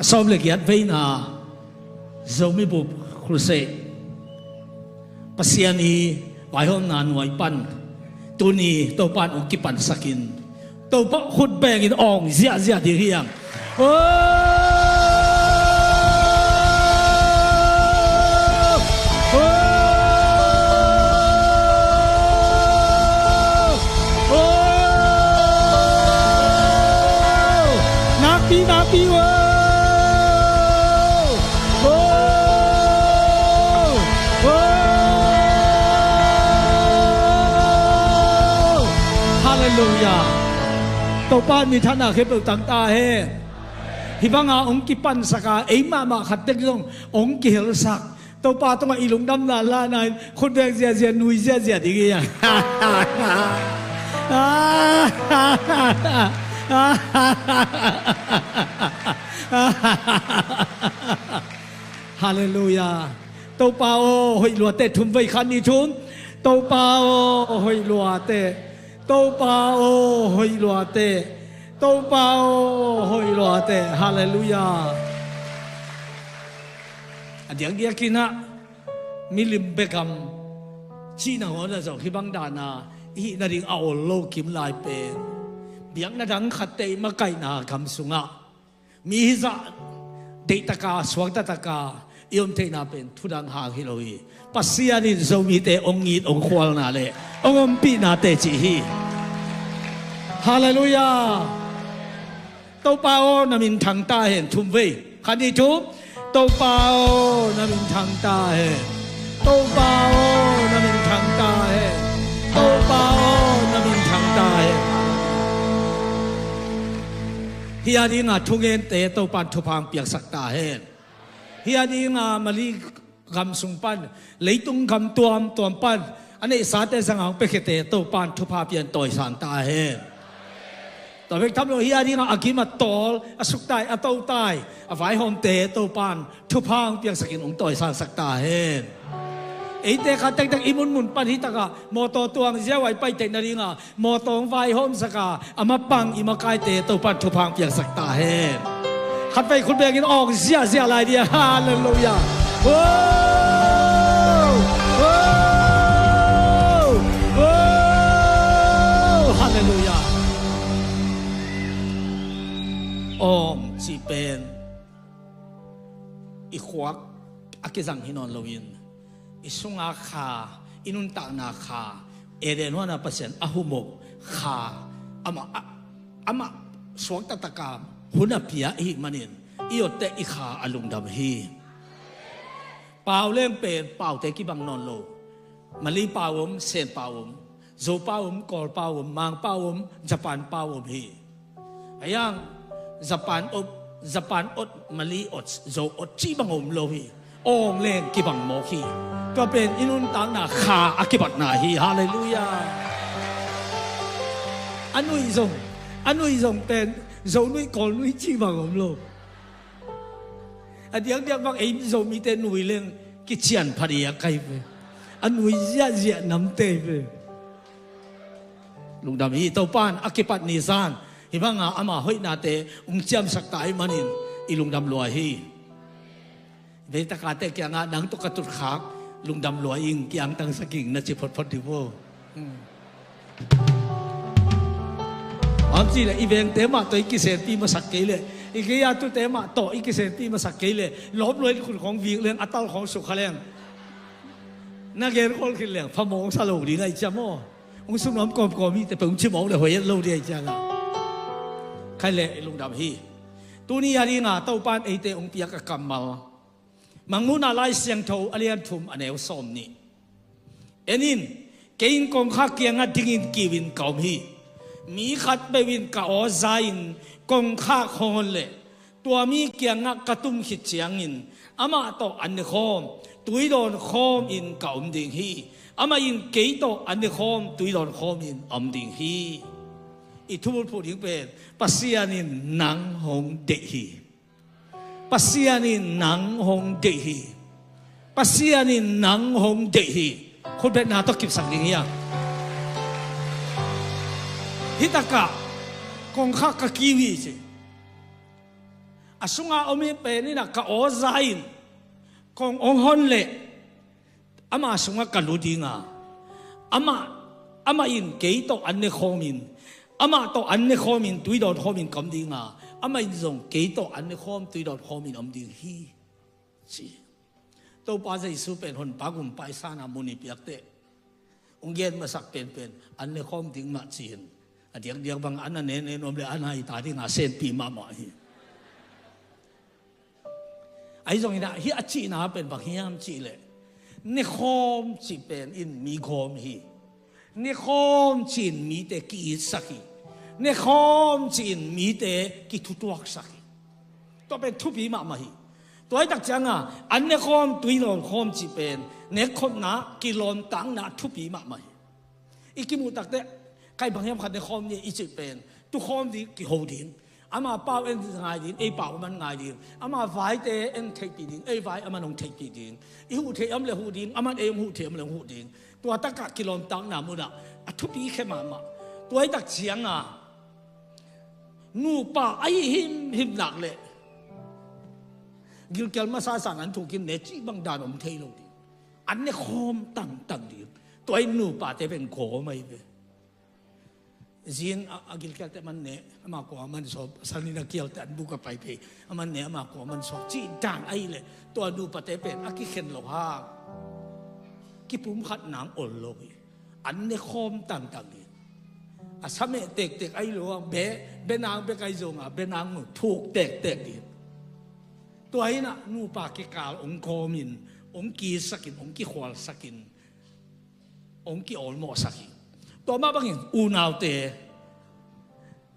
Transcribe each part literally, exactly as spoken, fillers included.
Sawm le giat veina Zomi Bup Crusade Pasian i vaihawmna nuai pan tuni Topa in hong kipansakin Topa khut bengin awng ziahziah ding hi hang. Oh! Oh! Oh! Nakpi, nakpi, oh! Oh! Oh! Halleluiah. Topa in mi thanna khempeuh tang ta hen. Hih banga hong kipansak a, ei mahmah khat tek zong hong kihelsak. Topa tungah i lungdamna lana in khut beng ziahziah, nui ziahziah ding hi hang. Halleluiah. Topa aw, hoih lua teh, thum vei, khat, nih, thum. Topa aw, hoih lua teh. Topa aw, hoih lua teh. Topa aw, hoih lua teh. Halleluiah. A diakdiakin ah milim bia gam cihna hong a zong hih bang dana i hih nading a ol lo kim lai pen biakna dang khatte i makaihna gam sungah mi hizah deihtaka, suaktataka i om theihna pen thudang hang hi lo hi. Pasian in Zomite hong it, hong khualna le hong ompihna teci hi. Halleluiah. Topa aw, na min thang ta hen, thum vei. Khat, nih, thum. Topa aw, na min thang ta hen. Topa aw, na min thang ta hen. Topa aw, na min thang ta hen. Hih a dinga thungente Topa in thupha hong piaksak ta hen. Hih a dinga Mali gam sung pan, leitung gam tuamtuam pan a neihsate zanga hong piakhiate Topa in thupha pia in tawisang ta hen. Tua bek tham lo, hih a dinga a gim a tawl, a suktai, a totai a vaihawmte Topa in thupha hong piaksakin hong tawisangsak ta hen. Eite khat tektek i munmun pan hih takah mawtaw tuang ziau a i paiteh nadinga mawtaw hong vaihawmsaka a mapang i makaite Topa in thupha hong piaksak ta hen. Khat vei khut bengin awng ziahziah lai dia. Halleluiah. Oh! Oh! Oh! Halleluiah. Awng cih pen i khuak a kizang hi nawn loin, i sunga kha, i nuntakna kha, Eden huana Pasian a humop kha, amah, a, amah suaktataka hun a pia ahih manin i otte i kha a lungdam hi. Pau leng pen paute kibang nawn lo. Mali pau om, Sen pau om, Zo pau om, Kawl pau om, Mang pau om, Japan pau om hi. Ayang, Japan ot, Japan ot, Mali ot, Zo ot cih bang om lo hi. Awng leng kibang mawk hi. Tua pen i nuntakna kha a kibatna hi. Halleluiah. A nuih zong, a nuih zong pen Zo nuih, Kawl nuih cih bang om lo. A diakdiak bang ei Zomite nuih leng kician pha dia kai ve. A nuih ziahziah namte ve. Lungdam hi. Topa in a kipat ni zan hih banga ama hoihnate hong ciamsak ta ahih manin i lungdam lua hi. Veitakate kiangah nang tawh ka tutkhak lungdam lua ing, kiangtangsak ing na ci photphot dih vo. Hmm. Bang ci leh i vengte mah tawh i kisenpi masak kei leh, i gei-a tute mah tawh i kisenpi masak kei leh, lawp lua in khut khawng vik leng, a tal khawng sukha leng, na gen khol khit leng phamawh sa lo ding ahi ciam aw. Hong suknuam kawmkawm hite peuh hong cimawh le hoih et lo ding ahi cianga. Khai leh i lungdam hi. Tuni a dinga Topa in eite hong piak a kammal Mangmuhna Lai Siangtho a lian thum a neu sawm nih. En in, kei in kongkhak kiangah dingin kiu in ka om hi. Mi khat peuh in ka aw za-in kongkhak hong hon leh, tua mi kiangah ka tum khit ciangin amah tawh an ne khawm, tui dawn khawmin ka om ding hi. Amah in kei tawh an ne khawm, tui dawn khawmin a om ding hi. I thubulphuh ding pen Pasian in nang hong deih hi. Pasian in nang hong deih hi. Pasian in nang hong deih hi. Khutbetna tawh kipsak ding hi a. Hih takah kongkhak ka kiu hi ci. A sunga om i pen in ah ka aw za in kong ong hon leh ama sungah ka lu dinga, amah, amah in kei tawh an ne khawmin, amah tawh an ne khawmin, tui dawn khawmin ka om dinga, amah in zong kei tawh an ne khawm, tui dawn khawmin om ding hi, ci. Topa Jesu pen honpa gumpa i sana mun i piakteh ong gen masak penpen an ne khawm ding mah ci-in, a diakdiak bang an a nene nuam le an a i ta dinga senpi mahmah hi. Ahi zongin ah hih a cihna pen bang hiam cihleh, ne khawm cih pen in mi gawm hi. Ne khawm ci-in mite ki-itsak hi. Ne khawm ci-in mite kithutuaksak hi. Tua pen thupi mahmah hi. Tua hi tak cianga an ne khawm, tui dawn khawm cih pen nekkhopna, kilawmtakna thupi mahmah hi. I kimuh takteh, kai bang hiam khat ne khawm ni i cih pen, tu khawm ding, kiho ding. Ama pau en ngai ding, ei pau aman ngai ding. Ama vaite en theihpih ding, ei vai aman hong theihpih ding. I huh theih om le huh ding, aman ei hong huh theih om le hong huh ding. Tua takah kilawmtakna munah a thupi khe mahmah. Tua hi tak cianga nupa ahi himhim nak leh gilkial masa san an thukin ne cih bang dan om thei lo ding. An ne khawm tangtang ding. Tua in nupate pen gawm ahi ve. Zin a, a gilkialte man ne, ama kua man sawp, sanin a kialte an buk a pai phei, a man ne, ama kua man sawp, cih dan ahi leh tua nupate pen a kikhen lo hang kipumkhat nang ol lo hi. An ne khawm tangtang hi. A sameh tektek ahi lo hang, be, benang bek ahi zonga benang thuk tektek hi. Tua hinah nupa kikal ong kawmin, ong kisakin, ong kikhualsakin, ong ki-awlmawhsak hi. Tua mah bangin unaute,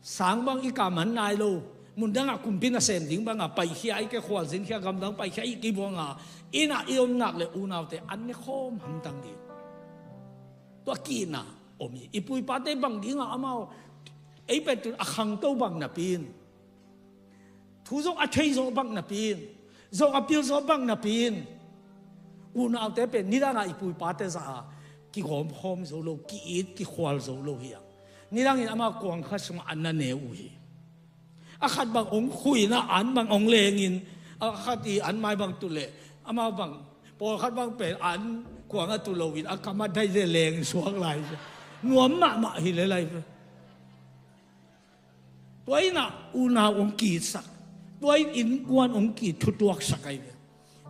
sang bang i kam man nai lo, mundangah kumpi nasem ding banga paikhia i kikhualzinkhia, gamdang paikhia i kibuanga, innah i om nak le unaute an ne khawm hamtang ding. Tua kihna om hi. I pu i pate bang dinga amau ei pen tun a khangto bang napi in, thu zong a thei zawh bang napi in, zong a pil zawh bang napi in, unaute pen nidangah i pu i pate zah a kigawmkhawm zo lo, ki-it kikhual zo lo hi a, nidangin ama kuang khat sungah an na ne uh hi. A khat bang ong khuina an bang ong lengin, a khat i an mai bang tu leh, ama bang, pawlkhat bang pen an kuang a tu loin a kam a dai le leng suak lai. Nuam mahmah hi le lai ve. Tua innah unau ong ki-itsak, tua in innkuan ong ki-ithutuaksak ahi ve.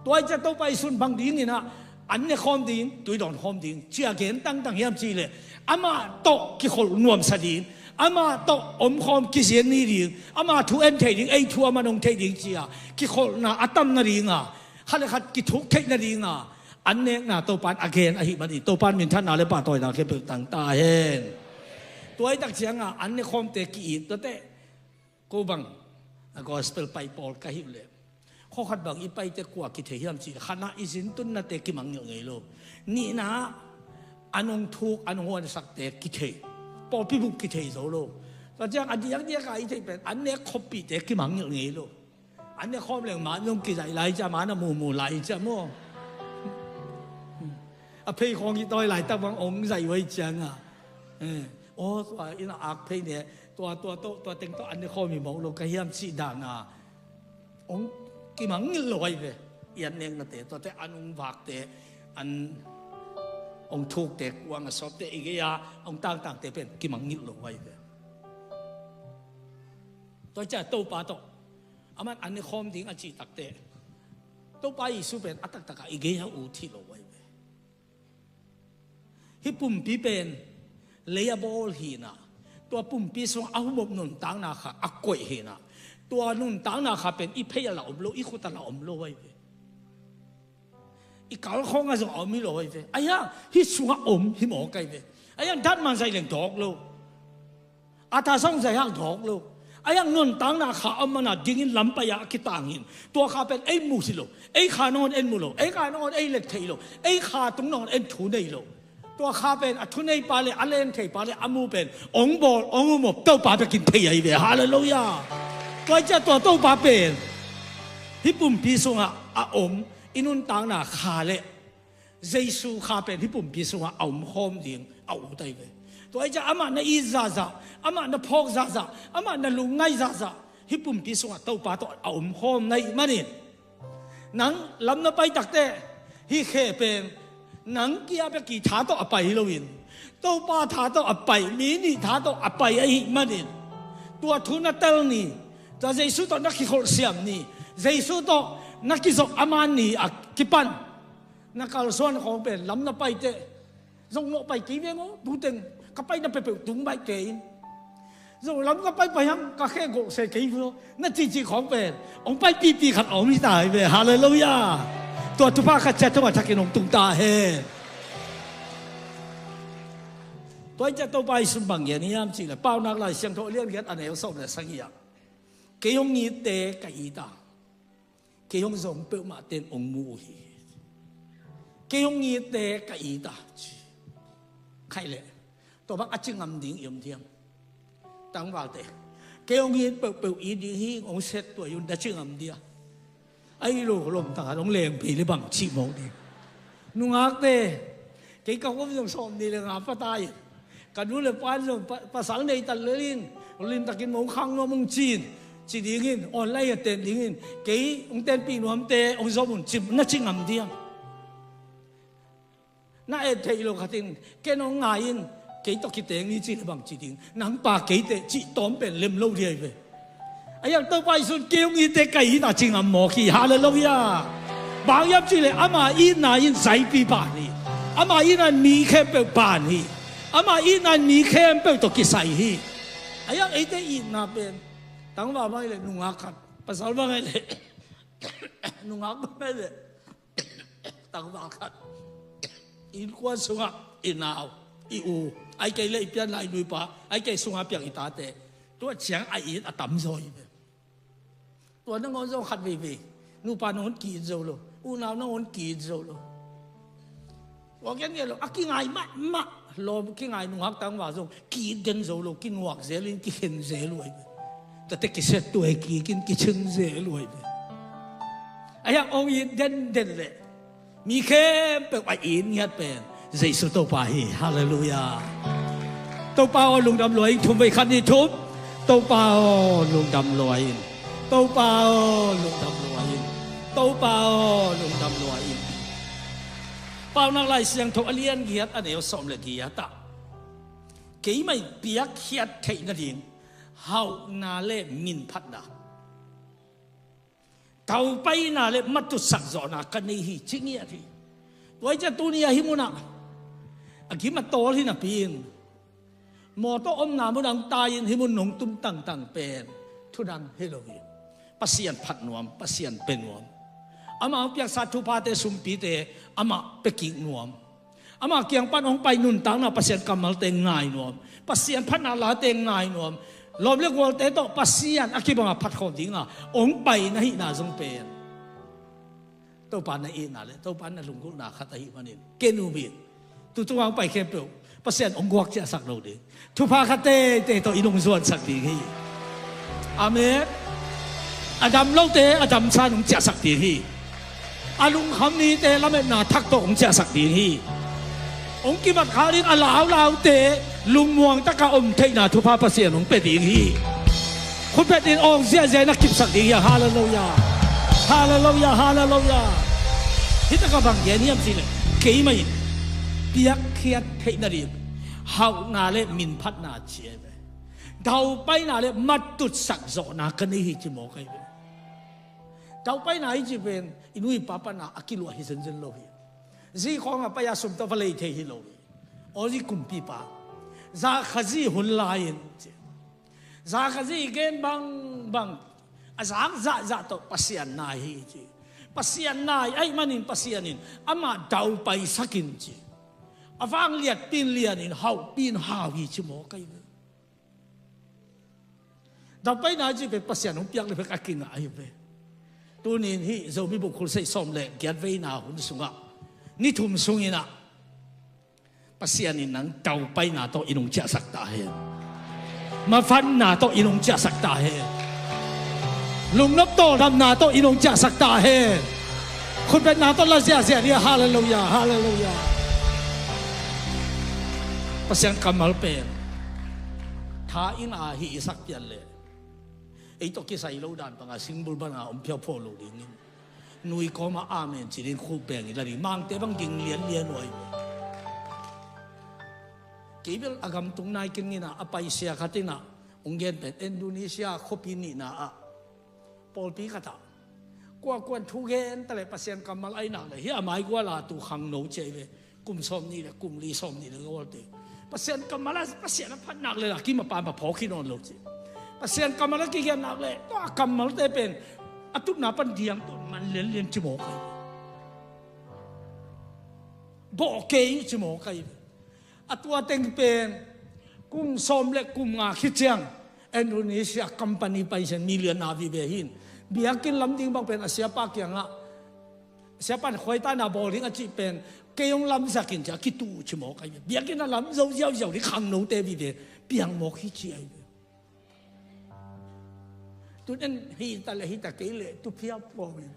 Tua i cia Topa i sun bang dinginah an ne khawm ding, tui dawn khawm ding cia gen tangtang hiam cihleh, amah tawh kikholh nuamsa ding, amah tawh omkhawm kizin ni ding, ama thu en thei ding, ei thu a man ong thei ding cia kikholhna a tam nadinga, khat le khat kithuk theih nadinga an nekna Topa in a gen ahi manin Topa in minthanna le pahtawina khempeuh tang ta hen. Tua i tak cianga an ne khawmte ki-it tuate, ko bang a gospel pai pawl ka hih uh leh, khawkhat bang i paite kua kithei hiam cih khatna i zintunnate kimangngilh ngei lo. Nihna an hong thuk, an hong huansakte kithei. Pawlpi bup kithei zo lo. Tua ciang a diakdiaka i theih pen an nek khoppihte kimangngilh ngei lo. An nek khawm leng man zong kizaih lai cia, man a mumu lai cia maw. A pheikhawng i tawi laitak bang ong zaih uh ahi cianga, aw tua ina ak phei ne, tua tua tawh tua teng tawh an ne khawm hi mawk lo ka hiam cih dana ong kimangngilh lo ahi ve. I an neknate, tuate an ong vakte, an ong thukte, kuang a sawpte, i gei-a ong tangtangte pen kimangngilh lo ahi ve. Tua cia Topa tawh aman an ne khawm ding a cih takteh Topa Jesu pen a taktakah i gei-a ut hi lo ahi ve. Hih pumpi pen lei a bawl hinah, tua pumpi sungah a humop nuntakna kha a koih hinah, tua nuntakna kha pen i phei a la om lo, i khut a la om lo ahi ve. I kalkhawngah zong a om hi lo ahi ve. Ahi hang hih sungah om hi mawk ahi ve. Ahi hang datman zaih leng dawk lo. A tha sawng zaih hang dawk lo. Ahi hang nuntakna kha a mana dingin lampai-ah a kitang hin. Tua kha pen ei mu hi lo. Ei kha nangawn en mu lo. Ei kha nangawn ei let thei lo. Ei kha tung nangawn en thu nei lo. Tua kha pen a thuneipa le a lentheipa le a mu pen ong bawl ong humop Topa bekin thei ahi ve. Halleluiah. Tua i cia tua Topa pen hih pumpi sungah a om i nuntakna kha le Jesu kha pen hih pumpi sungah a omkhawm ding a ut ahi ve. Tua i cia amah na it zahzah, amah na phawk zahzah, amah na lungngaih zahzah, hih pumpi sungah Topa tawh a om khawm na hih manin, nang lam na pai takteh hih khe pen nang kia bek i tha tawh a pai hi loin, Topa tha tawh a pai, mi nih tha tawh a pai ahih manin, tua thu na tel ni, tua Jesu tawh na kikholhsiam ni, Jesu tawh na kizop a man ni a kipan na kalsuan khawng pen lam na paiteh zong nawh pai kei veng aw, tuteng ka paina peuhpeuh tung baih kei in. Zong lam ka pai pai hang ka khe gawh se kei veng aw, na cici khawng pen hong pai pipi khat a om hi ta hi ve. Halleluiah. Tua thupha khat ciat thong a thakin hong tung ta hen. Tua hi ciah Topa Jesu bang gen hiam cihleh, Paunak Lai Siangtho a lian giat a neu sawm le sagih ah, kei hong itte ka it a, kei hong zong peuhmah ten hong mu uh hi. Kei hong itte ka it a ci. Khaih leh tua bang a ci ngam ding i om thiam? Tangvalte, kei hong it peuhpeuh it ding hi, hong set tuai un, na ci ngam dia? Ai lo lom tangah hong leng pei le bang cih mawk ding. Nungakte, kei ka hum zong sawm ni le nga pata in, ka nu le pa in zong pa, pasal nei tal lel in, limtakin mong khang nuam hong ci in, ci dingin online a ten dingin, kei hong tenpih nuamte hong zom un ci, na ci ngam diam? Na et theih lo khatin ken hong ngai in, kei tawh kiteng ni ci le bang ci ding? Nang pa kei teh cih tawm pen lem lo diai ve. A iang Topa Jesu'n kei hong itte ka it a ci ngam mawk hi. Halleluiah. Bang hiam cihleh ama itna in zaipi pan hi. Ama itna in mi khempeuh pan hi. Ama itna in mi khempeuh tawh kisai hi. A iang eite itna pen tangval bang hileh nungak khat, pasal bang hileh nungak bang hileh tangval khat, innkuan sungah i nau, i u, ai kei le i pianna i nuipa, ai kei sungah piang i tate, tua ciang a it a tamzaw hi ve. Tua nangawn zong khat veivei, nupa nangawn ki-it zo lo, unau nangawn ki-it zo lo. Tua gen nge lo, a kingai mahmah lawm kingai nungak tangval zong ki-it den zo lo, kinuak zel in kikhen zel uh ahi ve. Tate kiset tuai kik in kichin zel uh ahi ve. A hiang hong it denden leh mi khempeuh a it ngiat pen Jesu Topa hi. Halleluiah. Topa aw lungdam lua ing. Thum vei, khat nih thum. Topa aw lungdam lua ing. Topa aw lungdam lua ing. Topa aw lungdam lua ing. Paunak Lai Siangtho a lian giat a neu sawm le giat ah, keimah in piakkhiat theih nading hauhna le minphatna, daupaina le matutsak zawhna ka nei hi, ci ngiat hi. Tua hi ciah tuni a hih munah a gim a tawl hi napi in, mawtaw omna munah hong tai in hih mun nong tum tangtang pen thudang hi lo hi. Pasian phat nuam, Pasian pe nuam. Amah hong piaksa thuphate, sumpite amah pe kik nuam. Ama kiang pan hong pai nuntakna, Pasian kammalte ngai nuam, Pasian phatna late ngai nuam, lawm le gualte tawh Pasian a kibanga phatkhawm dinga hong pai na hihna zong pen Topa na itna le Topa na lunggulhna khat ahih manin ken um in. Tutung a hong pai khempeuh Pasian hong guak ciahsak lo ding. Thupha khat teitei tawh i nungzuansak ding hi. Amen. A dam lote a damsa nung ciahsak ding hi. A lungkham mite lametna thak tawh hong ciahsak ding hi. Hong kimat kha ding a laulaute lungmuang taka om theihna thupha Pasian hong pe ding hi. Khutbet in awng ziahziah in a kipsak ding hi. Halleluiah. Halleluiah. Halleluiah. Hih takah bang gen hiam cihleh, keimah in piakkhiat theih nading hauhna le minphatna ci ahi ve. Daupaina le matutsak zawhna ka nei hi ci mawk ahi ve. Daupaina hi ci pen i nu i pa pana a kiluah hi zenzen lo hi. Zi khawngah pai-a sum tawh va lei thei hi lo hi. Aw zi kumpipa, zakhazi hun lai-in ci, zakhazi gen bangbang a zak zahzah tawh Pasian nai hi ci. Pasian nai ahih manin Pasian in amah daupaisak in ci. A vangliatpi in lianin hauhpi in hau hi ci mawk ahi ve. Daupaina ci pen Pasian hong piak le bek a kingah ahi ve. Tunin hih Zomi Bup Khulsei sawm le giat veina hun sungah ni thum sungin ah Pasian in nang daupaina tawh i nung ciahsak ta hen. Mavanna tawh i nung ciahsak ta hen. Lungnop tawldamna tawh i nung ciahsak ta hen. Khutbetna tawh la ziahziah ni. Halleluiah. Halleluiah. Pasian kammal pen tha ing a hi i sak pian le Ei tawh kisai lo dan banga singbul banga om phiauphau lo dingin, nui kawma amen ci ding, khut beng i la ding, mangte bang ging lianlian uh ahi. Kei bel a gam tung nai kei ning a, a paisia khat in a hong gen pen, Indonesia khuapi nihna ah pawlpi khat ah kuakuan thu gen ta leh Pasian kammal ahi nak leh, hih a maigual a tu khangno ci ahi ve. Kum sawm nih leh kum li, sawm nih leh gawlte. Pasian kammal a, Pasian a phat nak leh la kim a pan pha phawk hi nawn lo ci. Pasian kammal a kigen nak leh tua kammalte pen a tutna pan diang tawh man lianlian ci mawk ahi. Bawh kei ci mawk ahi. A tua teng pen kum sawm leh kum nga khit ciang Indonesia company paisen million a vive hin, biakinn lam ding bang pen a siapa kiangah, siapa in khuaitana bawl ding a cih pen, kei hong lamsak in ci a kitu ci mawk ahi. Biakinn a lam zo ziauziau ding khangnote vive piang mawk hi ci ahi. Tun en hita leh hita kei leh tu phiauphau in,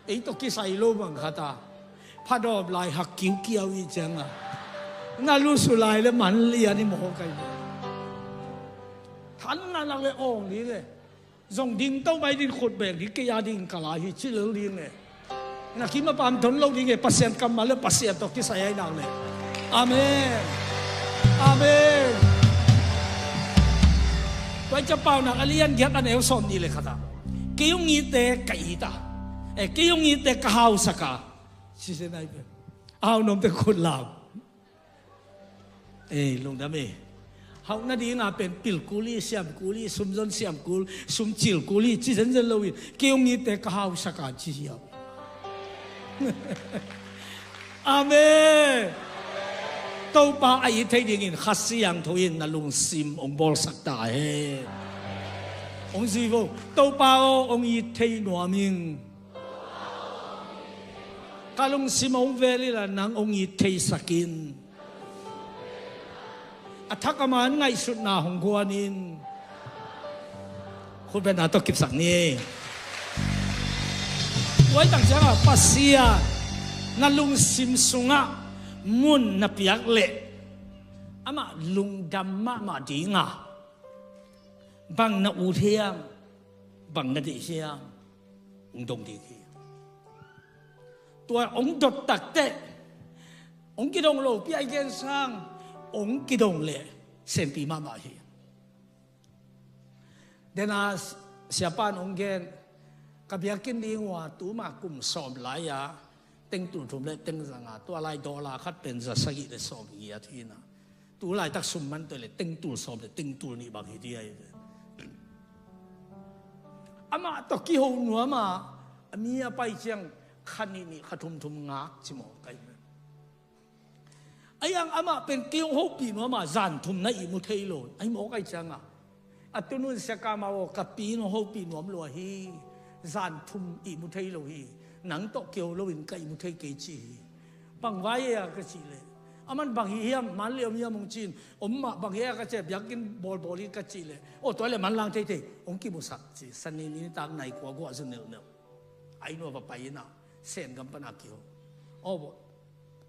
ei tawh kisai lo bang khat a phadawm lai hak kiukiau i cianga na lusu lai leh man lian i mawk ahi. Than ngah nak leh awng ding e. Zong ding to mai ding, khut beng ding, kei a ding ka lai hi ci lel ding e. Na kim a pan don lo ding e, Pasian kammal leh Pasian tawh kisai ahi nak leh. Amen. Amen. Tua i Capaunak a lian giat a neu sawm nih leh khat ah, kei hong itte ka it a, eh, kei hong itte ka hausak a, ci se nai pen. A hau nuamte khut lau. Ei, lungdam e. Hauh nadinga pen pil kul hi, siam kul hi, sumzon siam kul, sumcil kul hi ci zenzen lo in, kei hong itte ka hausak a ci hiam. Amen. Topa a it thei dingin Kha Siangtho in na lungsim hong bawlsak ta hen. Hong zui vo. Topa aw, hong it thei nuam ing. Ka lungsim hong vel inla nang hong it theisak in. A thak a man ngaihsutna hong guan in. Khut bengna tawh kipsak ni. Tua i tak ciangah Pasian na lungsim sungah mun na piak leh amah lungdam mahmah dinga bang na ut hiam, bang na deih hiam, hong dong ding hi. Tua hong dot takteh hong kidong lo pi a i gen sang, hong kidong leh senpi mahmah hi. Dena siapa in hong gen, ka biakinn ding uh a tuma kum sawm lai-a tengtul thum leh tengza nga, tua lai dollar khat pen za sagih leh sawm giat hi na. Tu laitak sum man tawh leh tengtul sawm leh tengtul nih bang hi ding ahi ve. Amah tawh kiho nuam a, a mi a pai ciang kha nih nih, kha thum thum ngak ci mawk ahi ve. Ahi hang amah pen kei hong hopih nuam a, zan thum na ihmu thei lo ahi mawk ahi cianga, a tunun Sia Kama aw, ka pi in hong hopih nuam lua hi. Zan thum ihmu thei lo hi. Nang tawh kiho loin ka ihmu thei kei ci hi. Bang vai e a ka cih leh, aman bang hi hiam, man leh om hiam hong ci in, om mah, bang hi a ka cih, biakinn bawlbawl hi ka cih leh, aw tua leh man lang theithei, hong kimusak ci. Sani nitak nai kua guah zu nelhnelh a inn uah va pai in a, Sen gam pan a kiho. Aw,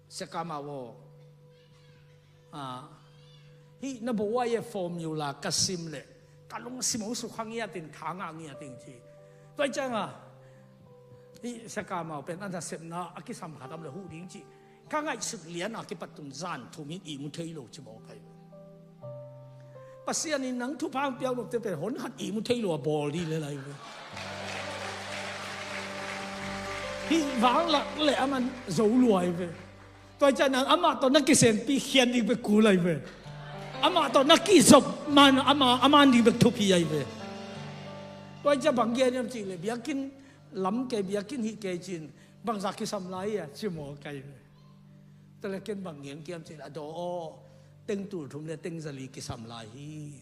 Sia Kama aw, a, hih na bawl a formula ka sim leh ka lungsim hong sukha ngiat in, tha ngah ngiat in ci. Tua i cianga hih Sia Kama aw pen a nasepna a kisam khat om leh huh ding ci. Ka ngaihsut lian a kipat tun zan thum in ihmu thei lo ci mawk ahi. Pasian in nang thupha hong piak nopte pen hon khat ihmu thei lo a bawl ding lel ahi ve. Hih vanglak leh aman zo lua ahi ve. Tua i ciang nang amah tawh na kisenpi khian ding bek kul ahi ve. Amah tawh na kizop man, ama, aman ding bek thupi ahi ve. Tua i ciang bang gen hiam cih leh, biakinn lam kei, biakinn hih kei ci in, bangzah kisam lai hia ci mawk ahi ve. Tua leh ken bang gen kiam cih leh, a daw aw, tengtul thum leh tengza li kisam lai hi.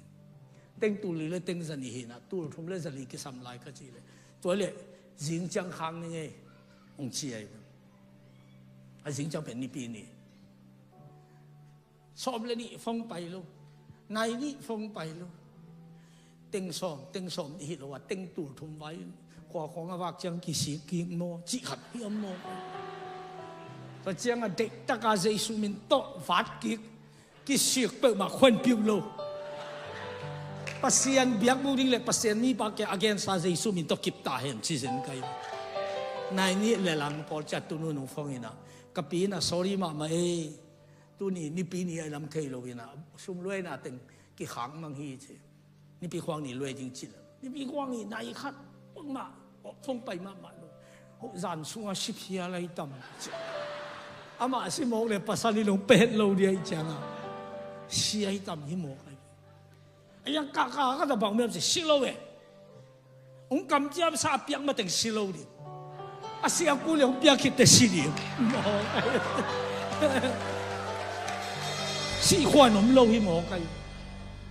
Tengtul li leh tengza nih hi na, tul thum leh za li kisam lai ka cih leh, tua leh zing ciang khang ning ei, hong ci ahi ve. A zing ciang pen Nipi ni. Sawm leh nih phone pai lo. Nai nih phone pai lo. Teng sawm, teng sawm nih hi lo a, tengtul thum vai. Khua khawng a vak ciang kisik kik maw, cih khat hiam maw. Tua ciang a deihtak a Jesu min tawh vat kik. Kisik peuhmah khuanpiuh lo. Pasian biakbuk ding le Pasian mipa kia a gensa Jesu min tawh kip ta hen ci zen kai. Nai nih le lang pawl ciat tu nunung fong ina ka pi ina sorry mahmah ei. Tuni nipi ni a lam thei lo ina sum luaina teng kikhak mang hi ci. Nipi khuang ni luai ding ci lo. Nipi khuang ni nai khat mah fong pai mahmah lo. Ho zan sunga siphia lai tam ci. Amah si mawk le pasal hi lo pet lo dia i cianga sia hi tam hi mawk ai. A yang kaka ka ta bang miam si si lo e. Hong kam ciam sa a piak mateng si lo ding. A si a ku le hong piak khit te si ding. Si khuan om lo hi mawk ai.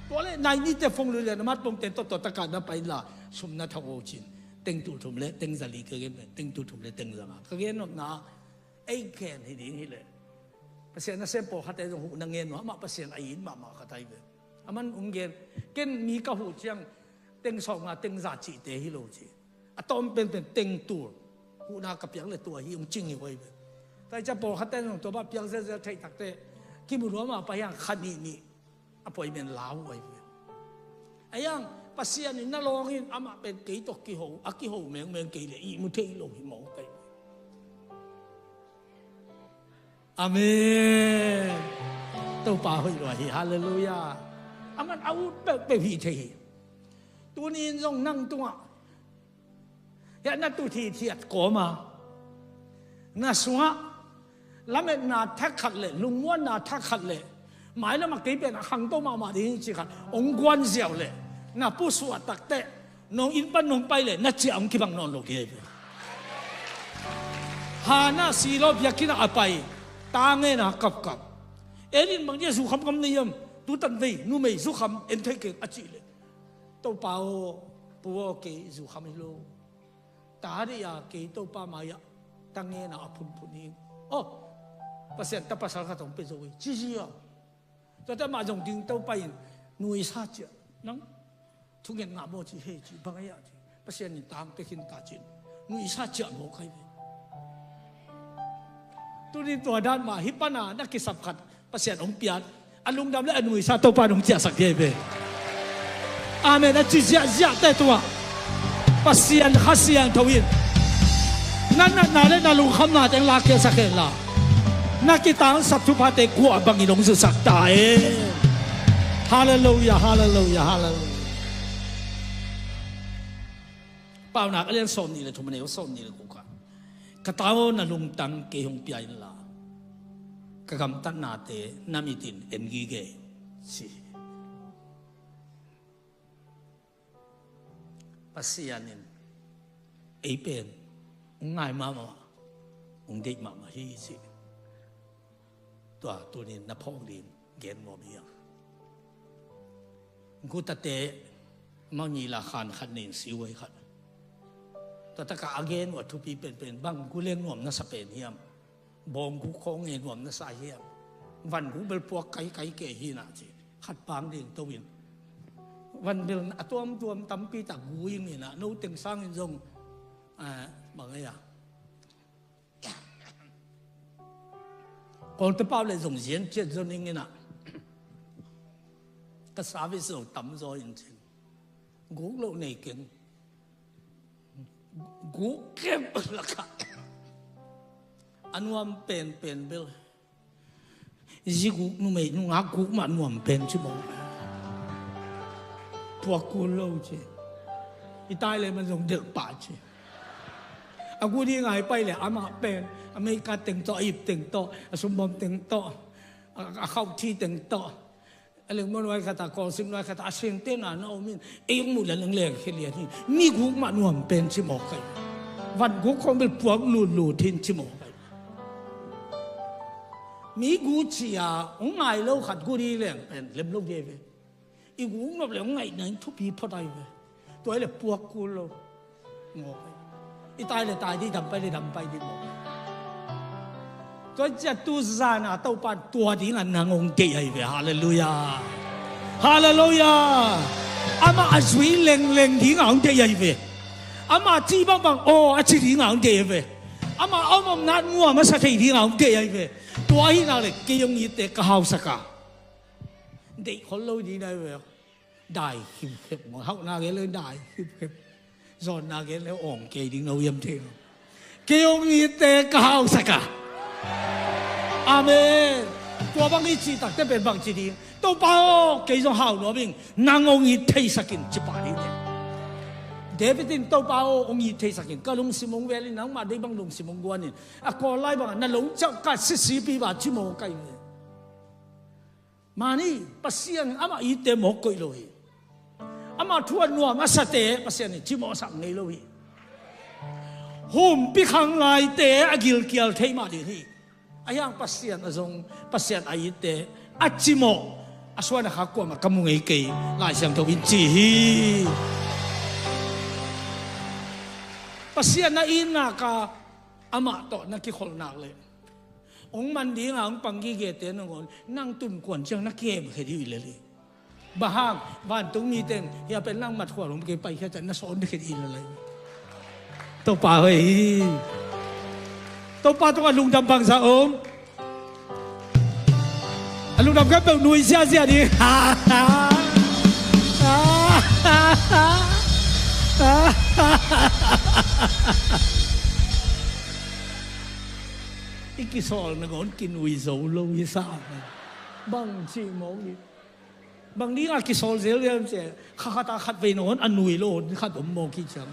Tua le nai ni te fong lui le na mat pong ten tawh tua taka na pai la sum na thak o cin. Teng tul thum le teng zali ka gen pen teng tul thum le teng zanga ka gen nop na. Ei khen hi ding hi le Pasian na sem pawlkhat te zong huh na ngen nuam mah Pasian a in mahmah khat ai ve. A man ung gen ken mi ka huh ciang teng sawm nga teng za cihte hi lo ci. A tawm penpen teng tul huhna ka piak le tua hi ung cing hi huai ve. Tai cia pawlkhat te zong tua bah piak zelzel theih takte kimu nuam mah pa hiang kha nih nih a poi men lau huai ve. A hiang Pasian in na lawng in amah pen kei tawh kiho a kiho mengmeng kei le ihmu thei lo hi mawk kai. Amen. Topa hoih lua hi. Halleluiah. A man a ut peuhpeuh hi thei hi. Tuni in zong nang tungah hiah na tut hithiat kawma na sungah lametna thak khat le lungmuanna thak khat le mailamah kei pen a khangto mahmah ding hi ci khat hong guan ziau le na pusuah takteh nong inn pan nong pai le na ciah hong kibang nawn lo kei ve. Hana Silo biakinn ah a pai ta ngena kapkap. Elin bang dia zukham kam nei am tutan vei numei zukham en thei keng a cih le Topa aw pu aw kei zukham hi lo. Ta dei a kei Topa mai-ah ta ngena a phunphun hi. Aw Pasian ta pasal khat hong pe zo hi ci zia. Tuate mah zong ding Topa in nuisa ciah nang thunget ngah maw ci hei ci bang a yah ci Pasian in tang pia khin ta cin nuisa ciah maw kai ve. Tuni tua dan mah hi pana na kisap khat Pasian hong pian a lungdam le a nuisa Topa nong ciahsak hi ve. Amen. A ci ziahziahte tungah Pasian Kha Siangtho in na natna le na lungkhamna teng lakhiasak hen la na kitangsap thuphate kuah bangin hong zusak ta e. Halleluiah, halleluiah, halleluiah. Paunak a lian sawm nih le thum a neu sawm nih le kua ka ta aw na lungtang kei hong pia inla ka gamtatnate na mitin en gige ci. Pasian in ei pen hong ngai mahmah hong deih mahmah hi ci. Tua tunin na phawk ding gen nuam hi a. Gutate mangila khan khat nin siuai khat tua taka a gen uh a thupi penpen bang gu leng nuam na sa pen hiam? Bawng guk khawng nge nuam na sa hiam? Van guk bel puak kaikai ke hi na ci khat pang ding to in van bel a tuamtuam tampi tak gu ing ina no teng sangin zong bang ei a Kawlte pau le zong zian ciat zo ning ina ka service zo tam zaw in cin guk lo nei keng guk kep laka a nuam penpen bel zi guk numei nungak guk mah nuam pen ci maw puak kul lo ci i tai le man zong delh pah ci a gu ding ai pai le amah pen America teng tawh a ip teng tawh a sumbawm teng tawh a khauh thi teng tawh a lengmaw nuai khata kawlsim nuai khata a sengte na na om in ei ong muh le leng leng khe lian hi mi guk mah nuam pen ci mawk kai van guk khawng bel puak lutlut hin ci mawk kai mi gu ci a ong ngai lo khat gu di leng pen lem lo de ve i gu ong nop le ong ngaihna in thupi phot ai ve tua le puak kul lo. I tai le tai di dam pai le dam pai di maw tua cia tu zana Topa tua dinga nang hong deih ahi ve. Halleluiah. Halleluiah. Amah a zui lengleng dinga hong deih ahi ve. Amah ci bangbang aw a ci dinga hong deih ahi ve. Amah a omomna nuam a sa thei dinga hong deih ahi ve. Tua ahina le kei hong itte ka hausaka deih khol lo ding ahi ve. Dai khipkhep maw, hauhna gen le dai khipkhep. Zawnna gen le awng kei ding no hiam thei lo. Kei hong itte ka hausak a. Amen. Tua bang i cih takte pen bang ci ding? Topa aw, kei zong hau nuam ing, nang hong it theisak in, ci pah ding hi. David in, Topa aw, hong it theisak in, ka lungsim hong vel in, nangmah deih bang lungsim hong guan in. A Kawl lai bangah, na lungciah ka sisipi ba, ci mawk ahi ve. Mani, Pasian amah itte mawk koih lo hi. Amah thu a nuam a sate Pasian in cimawhsak ngei lo hi. Humpi khanglaite a gilkial thei mah ding hi. Ahi hang Pasian a zong, Pasian a itte a cimawh, a suan a khak kuamah ka mu ngei kei, Lai Siangtho in ci hi. Pasian na itna ka amah tawh na kikholh nak leh, hong man dinga hong pang gigete nangawn nang tumkuan ciang na kihemkhe dih uh hi lel hi. Bang hang, vantung mite in, hia pen nang mat khual hong kei, paikhia ciang na sawn dih khe dih hi lel hi. Topa hoih hi. Topa tungah lungdam bangzah om? A lungdam khempeuh nui ziazia ding. I kisawl nangawn kinui zo lo hi sa. Bang cih mawk ding? Bang dingah kisawl zelzel ci? Kha khata khatvei nangawn a nui lo hun khat om mawk hi ciang.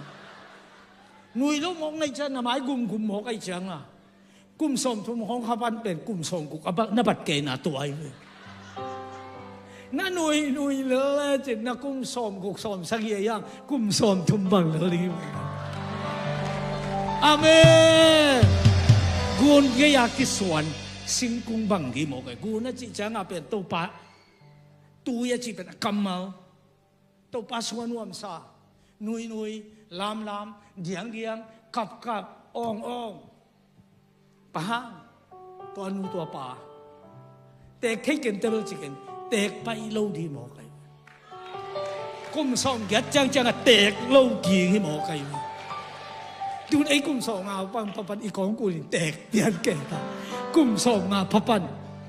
Nui lo mawk na hih ciang, na mai gumgum mawk ahih cianga, kum sawmthum hong kha pan pen kum sawmguk a bat, na bat kei na tua hi ve. Na nui nui lel le cin, na kum sawmguk sawmsagih a hiang kum sawmthum bang lel hi ve. Amen. Gun gei-a kisuan singkung bang dih mawk hi. Gun a cih cianga pen Topa, tui a cih pen a kammal. Topa sung a nuamsa, nuinui, lamlam, diangdiang, kapkap, awngawng. Bang hang, tua nu tua pa teek thei ken, tebel ci ken, teek pai lo dih mawk ahi. Kum sawmgiat ciangciang a teek lo ding hi mawk ahi. Tun ei kum sawmnga pan, papan i kawng kulin teek pian kei ta. Kum sawmnga papan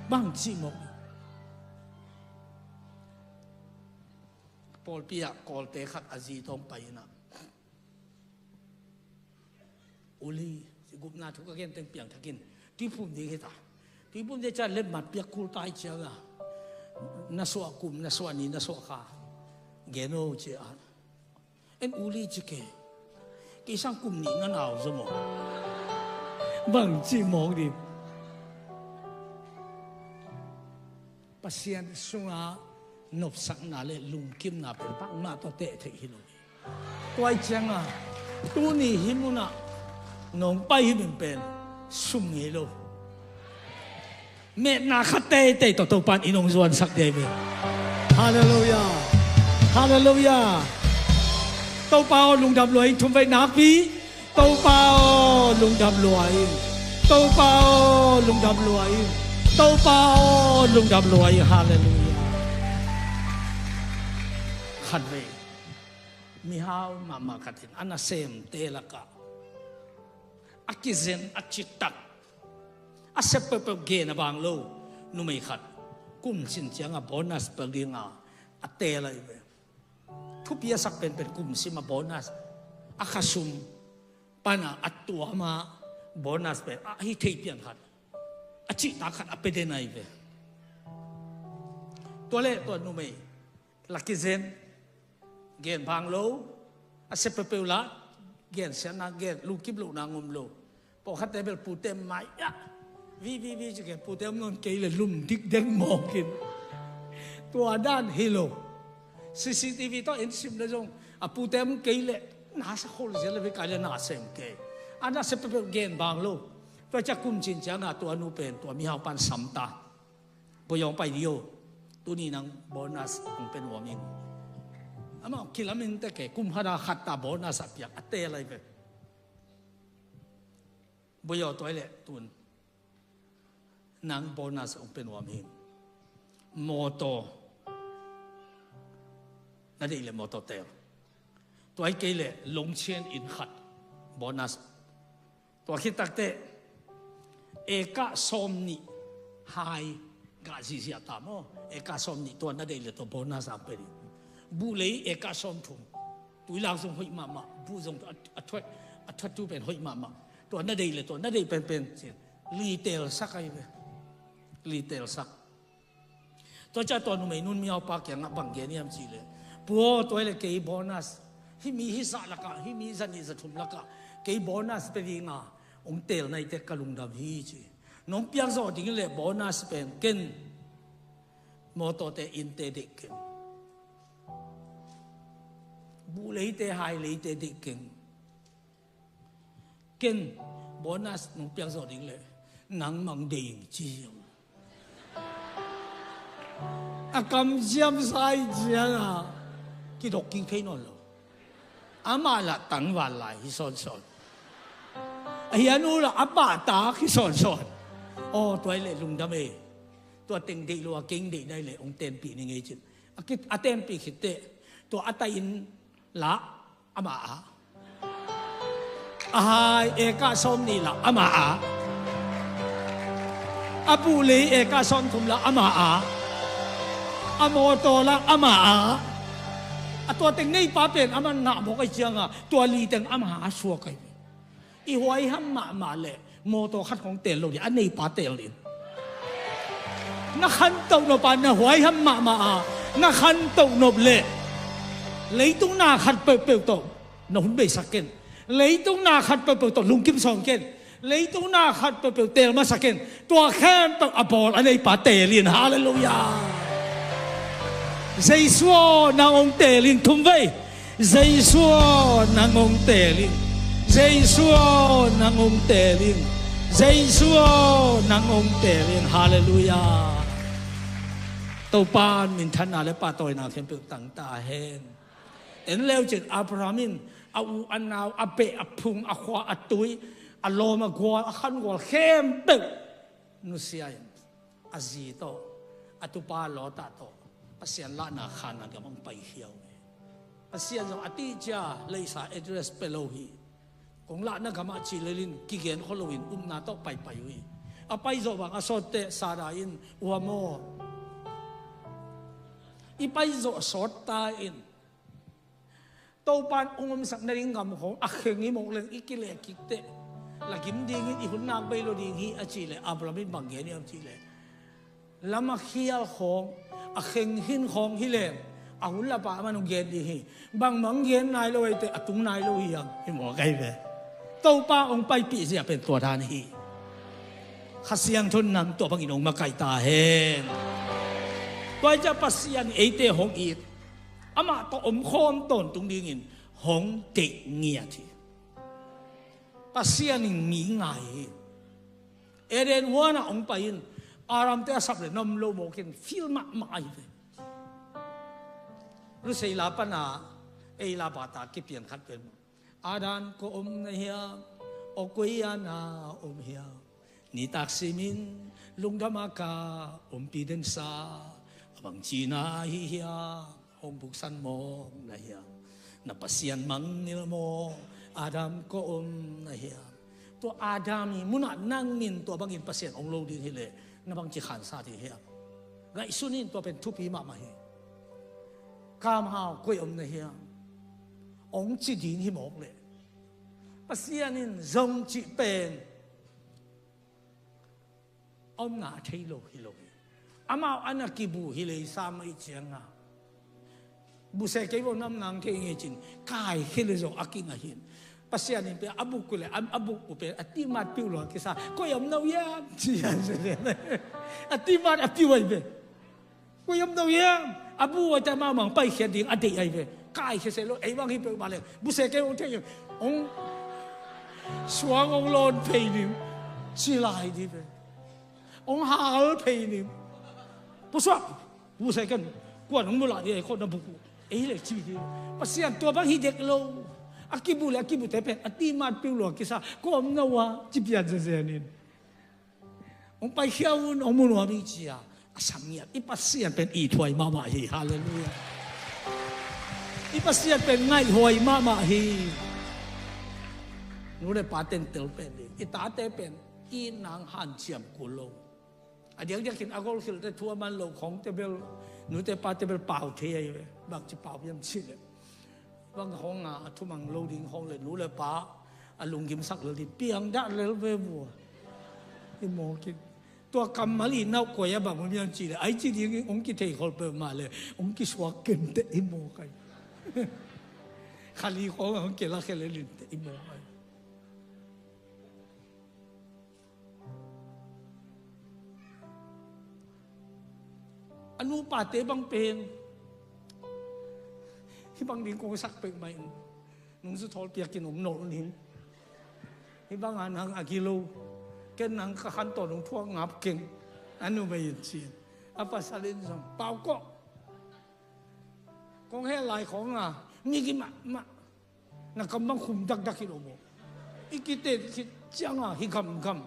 bang ci mawk. Pawlpi ah Kawlte khat a zi tawng pai inah, Uli, gupna thu ka gen teng piangthakin tuiphum ding hi ta. Tuiphum ding ciah letmat piak kul tai cianga, na suah kum, na suah ni, na suah kha gen o ci a. En Uli ci kei, kei sang kum nih na nau zaw maw? Bang ci mawk ding? Pasian sunga nopsakna le lungkimna pen bangmah tawh teh theih hi lo. Tua ih cianga tuni hih munah nong pai hih min pen sum ngei lo. Metna khat teitei tawh Topa in inn hong zuansak ding hi ve. Halleluiah. Halleluiah. Topa aw, lungdam lua ing, thumvei nakpi. Topa aw, lungdam lua ing. Topa aw, lungdam lua ing. Topa aw, lungdam lua ing. Halleluiah. Khatvei mihau mahmah khat in a nasemte lakah a kizen, a citak, a sep peuhpeuh gen a bang lo numei khat kum cin cianga bonus pel dinga a teel ahi ve. Thupi a sak penpen kum sim a bonus, a khasum pana a tuama bonus pen a hi thei pian khat, a cihtak khat a pia den ahi ve. Tua le tua numei la kizen, gen bang lo, a sep peuhpeuh la gen, siatna gen, lungkim lohna ngom lo. Pawlkhatte bel pute mai ah vi vi vi ci kei, pute om nawn kei le lum dikdek mawkin. Tua dan hi lo. C C T V tawh en sim le zong a pute om kei le na sa khol zia le ve kai le na sem kei. A na sep peuhpeuh gen bang lo. Tua ciah kum cin cianga tua nu pen tua mihau pan samta. Boyong pai dio. Tuni nang bonus hong pe nuam ing. Amah kilamin te kei, kum khata khatta bonus a piak a teel ahi ve. Boyo, tua hi leh tun nang bonus hong pe nuam hi. Mawtaw na deih leh mawtaw teel. Tua hi kei leh longcian inn khat bonus. Tua khit takteh eka sawmnih hai gah zihziah ta maw? Eka sawmnih tua na deih leh tua bonus hong pe ding. Buh lei eka sawmthum. Tuilak zong hoih mahmah. Buh zong a, a thuat, a thuattu pen hoih mahmah. Tua na deih le tua na deih penpen cin. Li teelsak ahi ve. Li teelsak. Tua ciang tua numei nun miaupa kiangah bang gen hiam cih leh, Pu aw, tua hi leh kei bonus, hih mi hih zah lakah, hih mi za nih za thum lakah kei bonus pia dinga hong teel nai teh ka lungdam hi ci. Nong piak zawh ding leh bonus pen ken mawtawte innte deih keng, buh leite hai leite deih keng. Ken bonus nong piak zawh ding leh nangmah hong deih ing ci hi. A kamciam sa hi ciangah kidok kik thei nawn lo. Amah lah tangval lai hi sawnsawn. A hian uh lah a pahtak hi sawnsawn. Aw, tua hi leh lungdam e. Tua teng deih lo a keng deih nai leh hong tenpih ning ei cin. A ki, a tenpih khit teh tua a tai inn lah amah a, a hai eka sawmnih lah amah a, a buh lei eka sawmthum lah amah a, a mawtaw lah amah a. A tua teng neipa pen amah ngah mawk ahi ciangah tua li teng amah a suak ahi. I huaiham mahmah leh mawtaw khat hong teel lo ding, a neipa teel ding. Na khantoh nop a, na huaiham mahmah a, na khantoh nop leh leitung na khat peuhpeuh tawh na hun beisak ken. Leitung na khat peuhpeuh tawh lungkim sawn ken. Leitung na khat peuhpeuh teel masa ken. Tua khempeuh a bawl a neipa teel in. Halleluiah. Jesu aw, nang hong teel in. Thum vei. Jesu aw, nang hong teel in. Jesu aw, nang hong teel in. Jesu aw, nang hong teel in. Halleluiah. Topa in minthanna le pahtawina khempeuh tang ta hen. En leu cin Abraham in a u a nau, a beh a phung, a khua a tui, a lawm a gual, a khan gual khempeuh nusia in, a zi tawh, a tupa Lota tawh Pasian lahna Khanaan gam hong paikhia uh hi. Pasian zong a tihcia leisa address pia lo hi. Kong lahna gamah ci lelin kigen kholo in upna tawh paipai uh hi. A paizawh bang a sawt teh Sara in, "Ua maw, i paizawh sawt ta in, Topa in hong omsak nading gam khawng a kheng hi mawk leng i kileh kik teh la gim dingin i hun nak bei lo ding hi," a cih leh Abraham in bang gen hiam cih leh, "Lam a khial khawng, a kheng hin khawng hi leng a hun lapa aman hong gen ding hi. Bangmah hong gen nai lo ahi teh a tung nai lo hi hang," hi mawk ahi ve. Topa hong paipih zia pen tua dan hi. Kha Siangtho in nang tua bangin hong makaih ta hen. Tua hi ciah Pasian eite hong it, amah tawh omkhawm tawntung dingin hong deih ngiat hi. Pasian in mi ngai hi. Eden huanah hong pai in Adamte a sap le na om lo mawkin feel mahmah ahi ve. Lusei la pana ei la bata kipian khat pen, "Adam, ko om na hiam? Aw, koi a na om hiam? Nitak simin lungdam a ka ompih den sa a bangci na hi hiam? Hong buksan mawk na hiam? Na Pasian mangngilh maw? Adam, ko om na hiam?" Tua Adam i munah nang min tua bangin Pasian hong lo ding hileh na bangci khansa ding hiam? Ngaihsun in, tua pen thupi mahmah hi. "Kamhau, koi om na hiam?" hong ci ding hi mawk leh Pasian in zong cih pen a omna a thei lo hi lo hi. Amau a na kibu hi lei sam ahi cianga, "Buse kei vo, nam nang thei ngei," cin kaikhia le zong a kingah hin. Pasian in pen a buk uh le a, a buk uh pen a timat piu lo a kisa, "Koi om no hiam?" ci a, a timat a piu ahi ve. "Koi om no hiam?" A bu ahi ta, amau mang paikhiat ding a deih ahi ve. Kaikhia se lo, ei bang hi peuhmah le, "Buse kei vo, thei ngei," hong suang hong lawn phei ning ci lai ding ve. Hong hal phei ning. "Pusuak, buse ken, kuan hong mulah ding ei khawh na buk uh," ei le ci ding. Pasian tua bang hi dek lo. A kibu le a kibute pen a timat piu lo a kisa, "Koi om no a?" ci pian zenzen in. Hong paikhia un, hong mu nuam ing ci a, a sam ngiat. I Pasian pen ithuai mahmah hi. Halleluiah. I Pasian pen ngaihhuai mahmah hi. Nu le pa tentel pen ding. I tate pen i nang hanciam kul lo. A diakdiakin a golkhilte thu a man lo khawngte bel Nute pate bel pau thei ahi ve. Bangci pau hiam cih leh, bang hong a, a thumang lo ding hong leh nu leh pa a lunggimsak lel ding, piang dah lel ve vua. I mawk in. Tua kammal i nauh koi a bang om hiam cih leh, ai ci ding hong kithei khol peuhmah leh hong kisuak kenteh i mawk ai. Khali khong a hong kila khelel inteh i mawk ai. A nupate bang pen hih bang ding kong sak peuhmah in, nungzu thawl piak in hong nolh ning. Hih bang a nang a gilo, ken nang ka khantawn hong thuak ngap keng, a numei in ci in. A pasal in zong, Pau kawh, kong heh lai khong a migi mahmah. Na kam bang khum dakdak hi lo maw? I kite khit ciang a hi gamgam,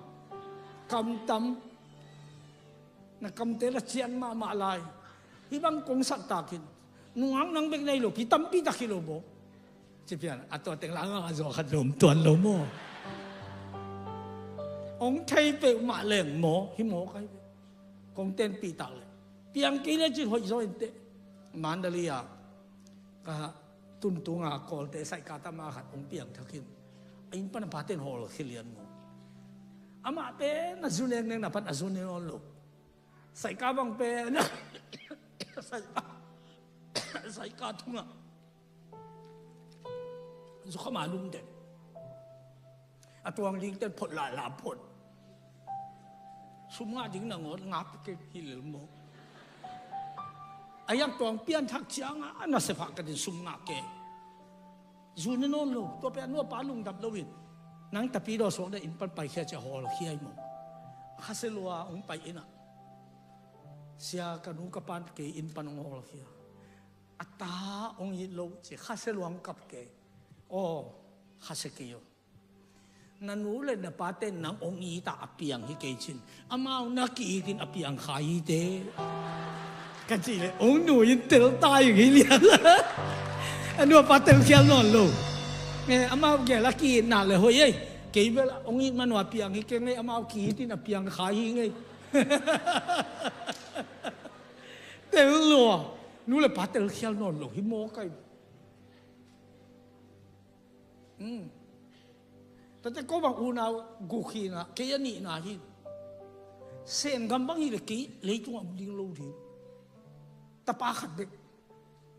kam tam. Na kamte la cian mahmah lai. Hih bang kong sak takin nungak nang bek nei lo, pi tampi tak hi lo maw? Ci pian a, tua teng la a ngah a zaw khat lom tuan lo maw? Hong thei peuhmah leng maw, hi maw kai ve. Kong tenpih tak leh piang kei le cin hoih zaw inteh. Mandalay a ka tuntunga Kawlte saika tama khat hong piangthak in, a inn pan a paten hawlkhia lian maw. Amah pen a zu nengneng na pan a zu ne nawn lo. Saika bang pen saika, saika thungah zukham a lum den. A tuang dingten phot lala phot. Sum ngah ding nangawn ngak kei hi lel maw? A yak tuang pianthak ciangah a nasep hah ka din sum ngah kei. Zu ne nawn lo, tua pen a nu a pa lungdam loin, nang tapi daw suak deh, inn pan paikhia ci a hawlkhia hi maw? Khasia lua hong pai inn ah, sia ka nu ka pan kei inn pan hong hawlkhia. A ta hong it lo ci, khasia lua hong kap kei. Aw, khasia kei aw. Na nu le na pate nang hong it a a piang hi kei cin, amau na ki-it in a piang kha hi te. Ka cih leh hong nu in tel ta ing hi lian. A nu a pa telkhial nawn lo. Eh, amau gel a ki-itna le hoih ei. Kei bel hong it man uh a piang hi keng ei, amau ki-it in a piang kha hi ngei. Tel lua. Nu le pa telkhial nawn lo hi maw kai. Hmm. Tate ko bang unau guk hi na, kei a nihna hi. Sen gam bang hi le kei leitung a om ding lo ding. Tapa khat bek,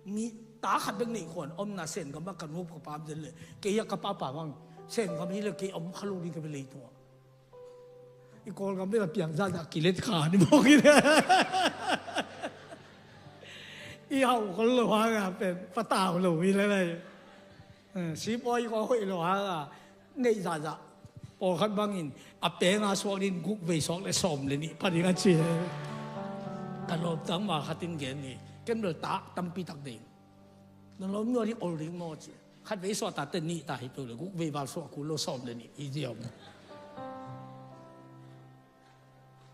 mi ta khat bek neih khuan omna Sen gam bang ka nup ka pam den le, kei a ka papa bang Sen gam hi le kei om kha lo ding ka bek leitung a. I Kawlgam bel a piang zahzah kilet kha ni mawk in. I hauh khol lo hanga pen patau lo hi le lai. Eh, sipawi kong hoih lo hanga neih zahzah. Pawlkhat bangin a penga suak din guk vei suak le sawm le nih pha ding a ci. Ka lawmtang ma khat in gen ni. Ken bel ta tampi tak ding. Na lawm nuat hi ol ding maw ci. Khat vei suah ta te nih ta hi peuh le guk vei val suah kul lo sawm le nih hi ziau.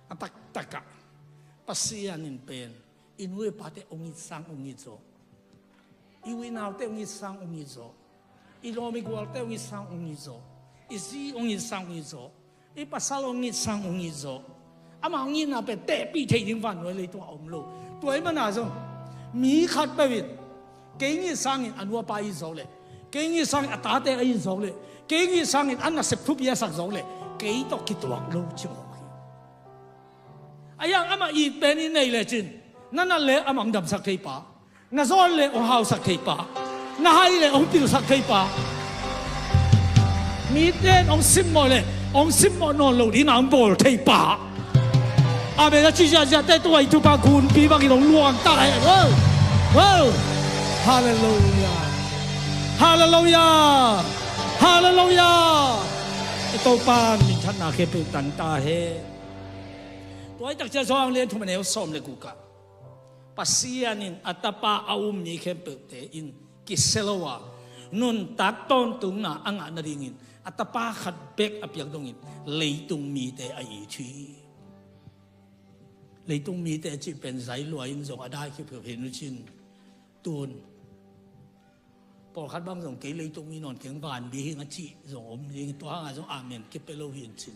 A taktak ah Pasian in pen i nu i pate hong it sang hong it zaw. I u i naute hong it sang hong it zaw. I lawm i gualte hong it sang hong it zaw. I zi hong it sang hong it zaw. I pasal hong it sang hong it zaw. Amah hong itna pen tehpih theih ding vannuai leitungah a om lo. Tua ahih manin zong mi khat peuh in kei hong it sangin a nu a pa it zaw leh, kei hong it sangin a tate a it zaw leh, kei hong it sangin a nasep thupi a sak zaw leh, kei tawh kituak lo ci mawk hi. A hiang amah it pen i neih lecin na nat le amah hong damsak thei pa. Na zawn le hong hausak thei pa, na hai le hong pilsak thei pa, mite in hong simmawh le hong simmawh nawn lo ding a hong bawl thei pa. Amen. A ci ziahziahte tua i thupha gunpi bangin hong luangtak ahi. Wow! Wow! Halleluiah! Halleluiah! Halleluiah! I Topa minthanna khempeuh tang ta hen. Tua i takcia Johan lian thum a neu sawm le guk ah Pasian in a Tapa a um mi khempeuhte in kisia lo a, nuntak tawntungna a ngah nadingin a Tapa khat bek a piak dongin leitung mite a it hi. Leitung mite a cih pen zai lua in zong a dai khipkhip hi nucin tun. Pawlkhat bang zong kei leitung mi nawn keng, van mi hing a cih zong om ding, tua hangah zong amen kipia lo hi in cin.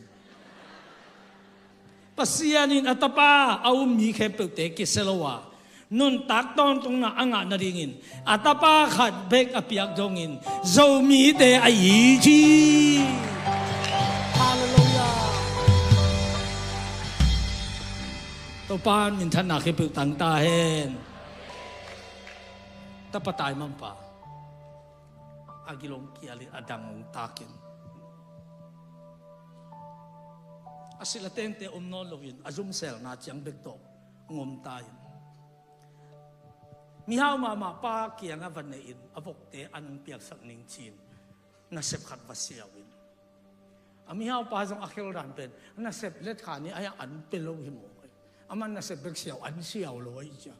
Pasian in a Tapa a um mi khempeuhte kisia lo a, Nuntak tawntungna a ngah nadingin a tapa khat bek a piak dongin Zomite a it hi. Halleluiah. Topa in minthanna khempeuh tang ta hen. Tapa taimangpa a gilong kialin a dang hong takin a sila tengte om nawn loin a zumselna ciang bek tawh hong om ta in. Mihau mahmah pa kiangah va nehin a vokte an hong piaksak ning ci-in nasep khat va siau in. A mihau pa zong a kheldan pen nasep let kha ni a, an pe lo hi maw. Aman nasep bek siau, an siau lo ahi cia.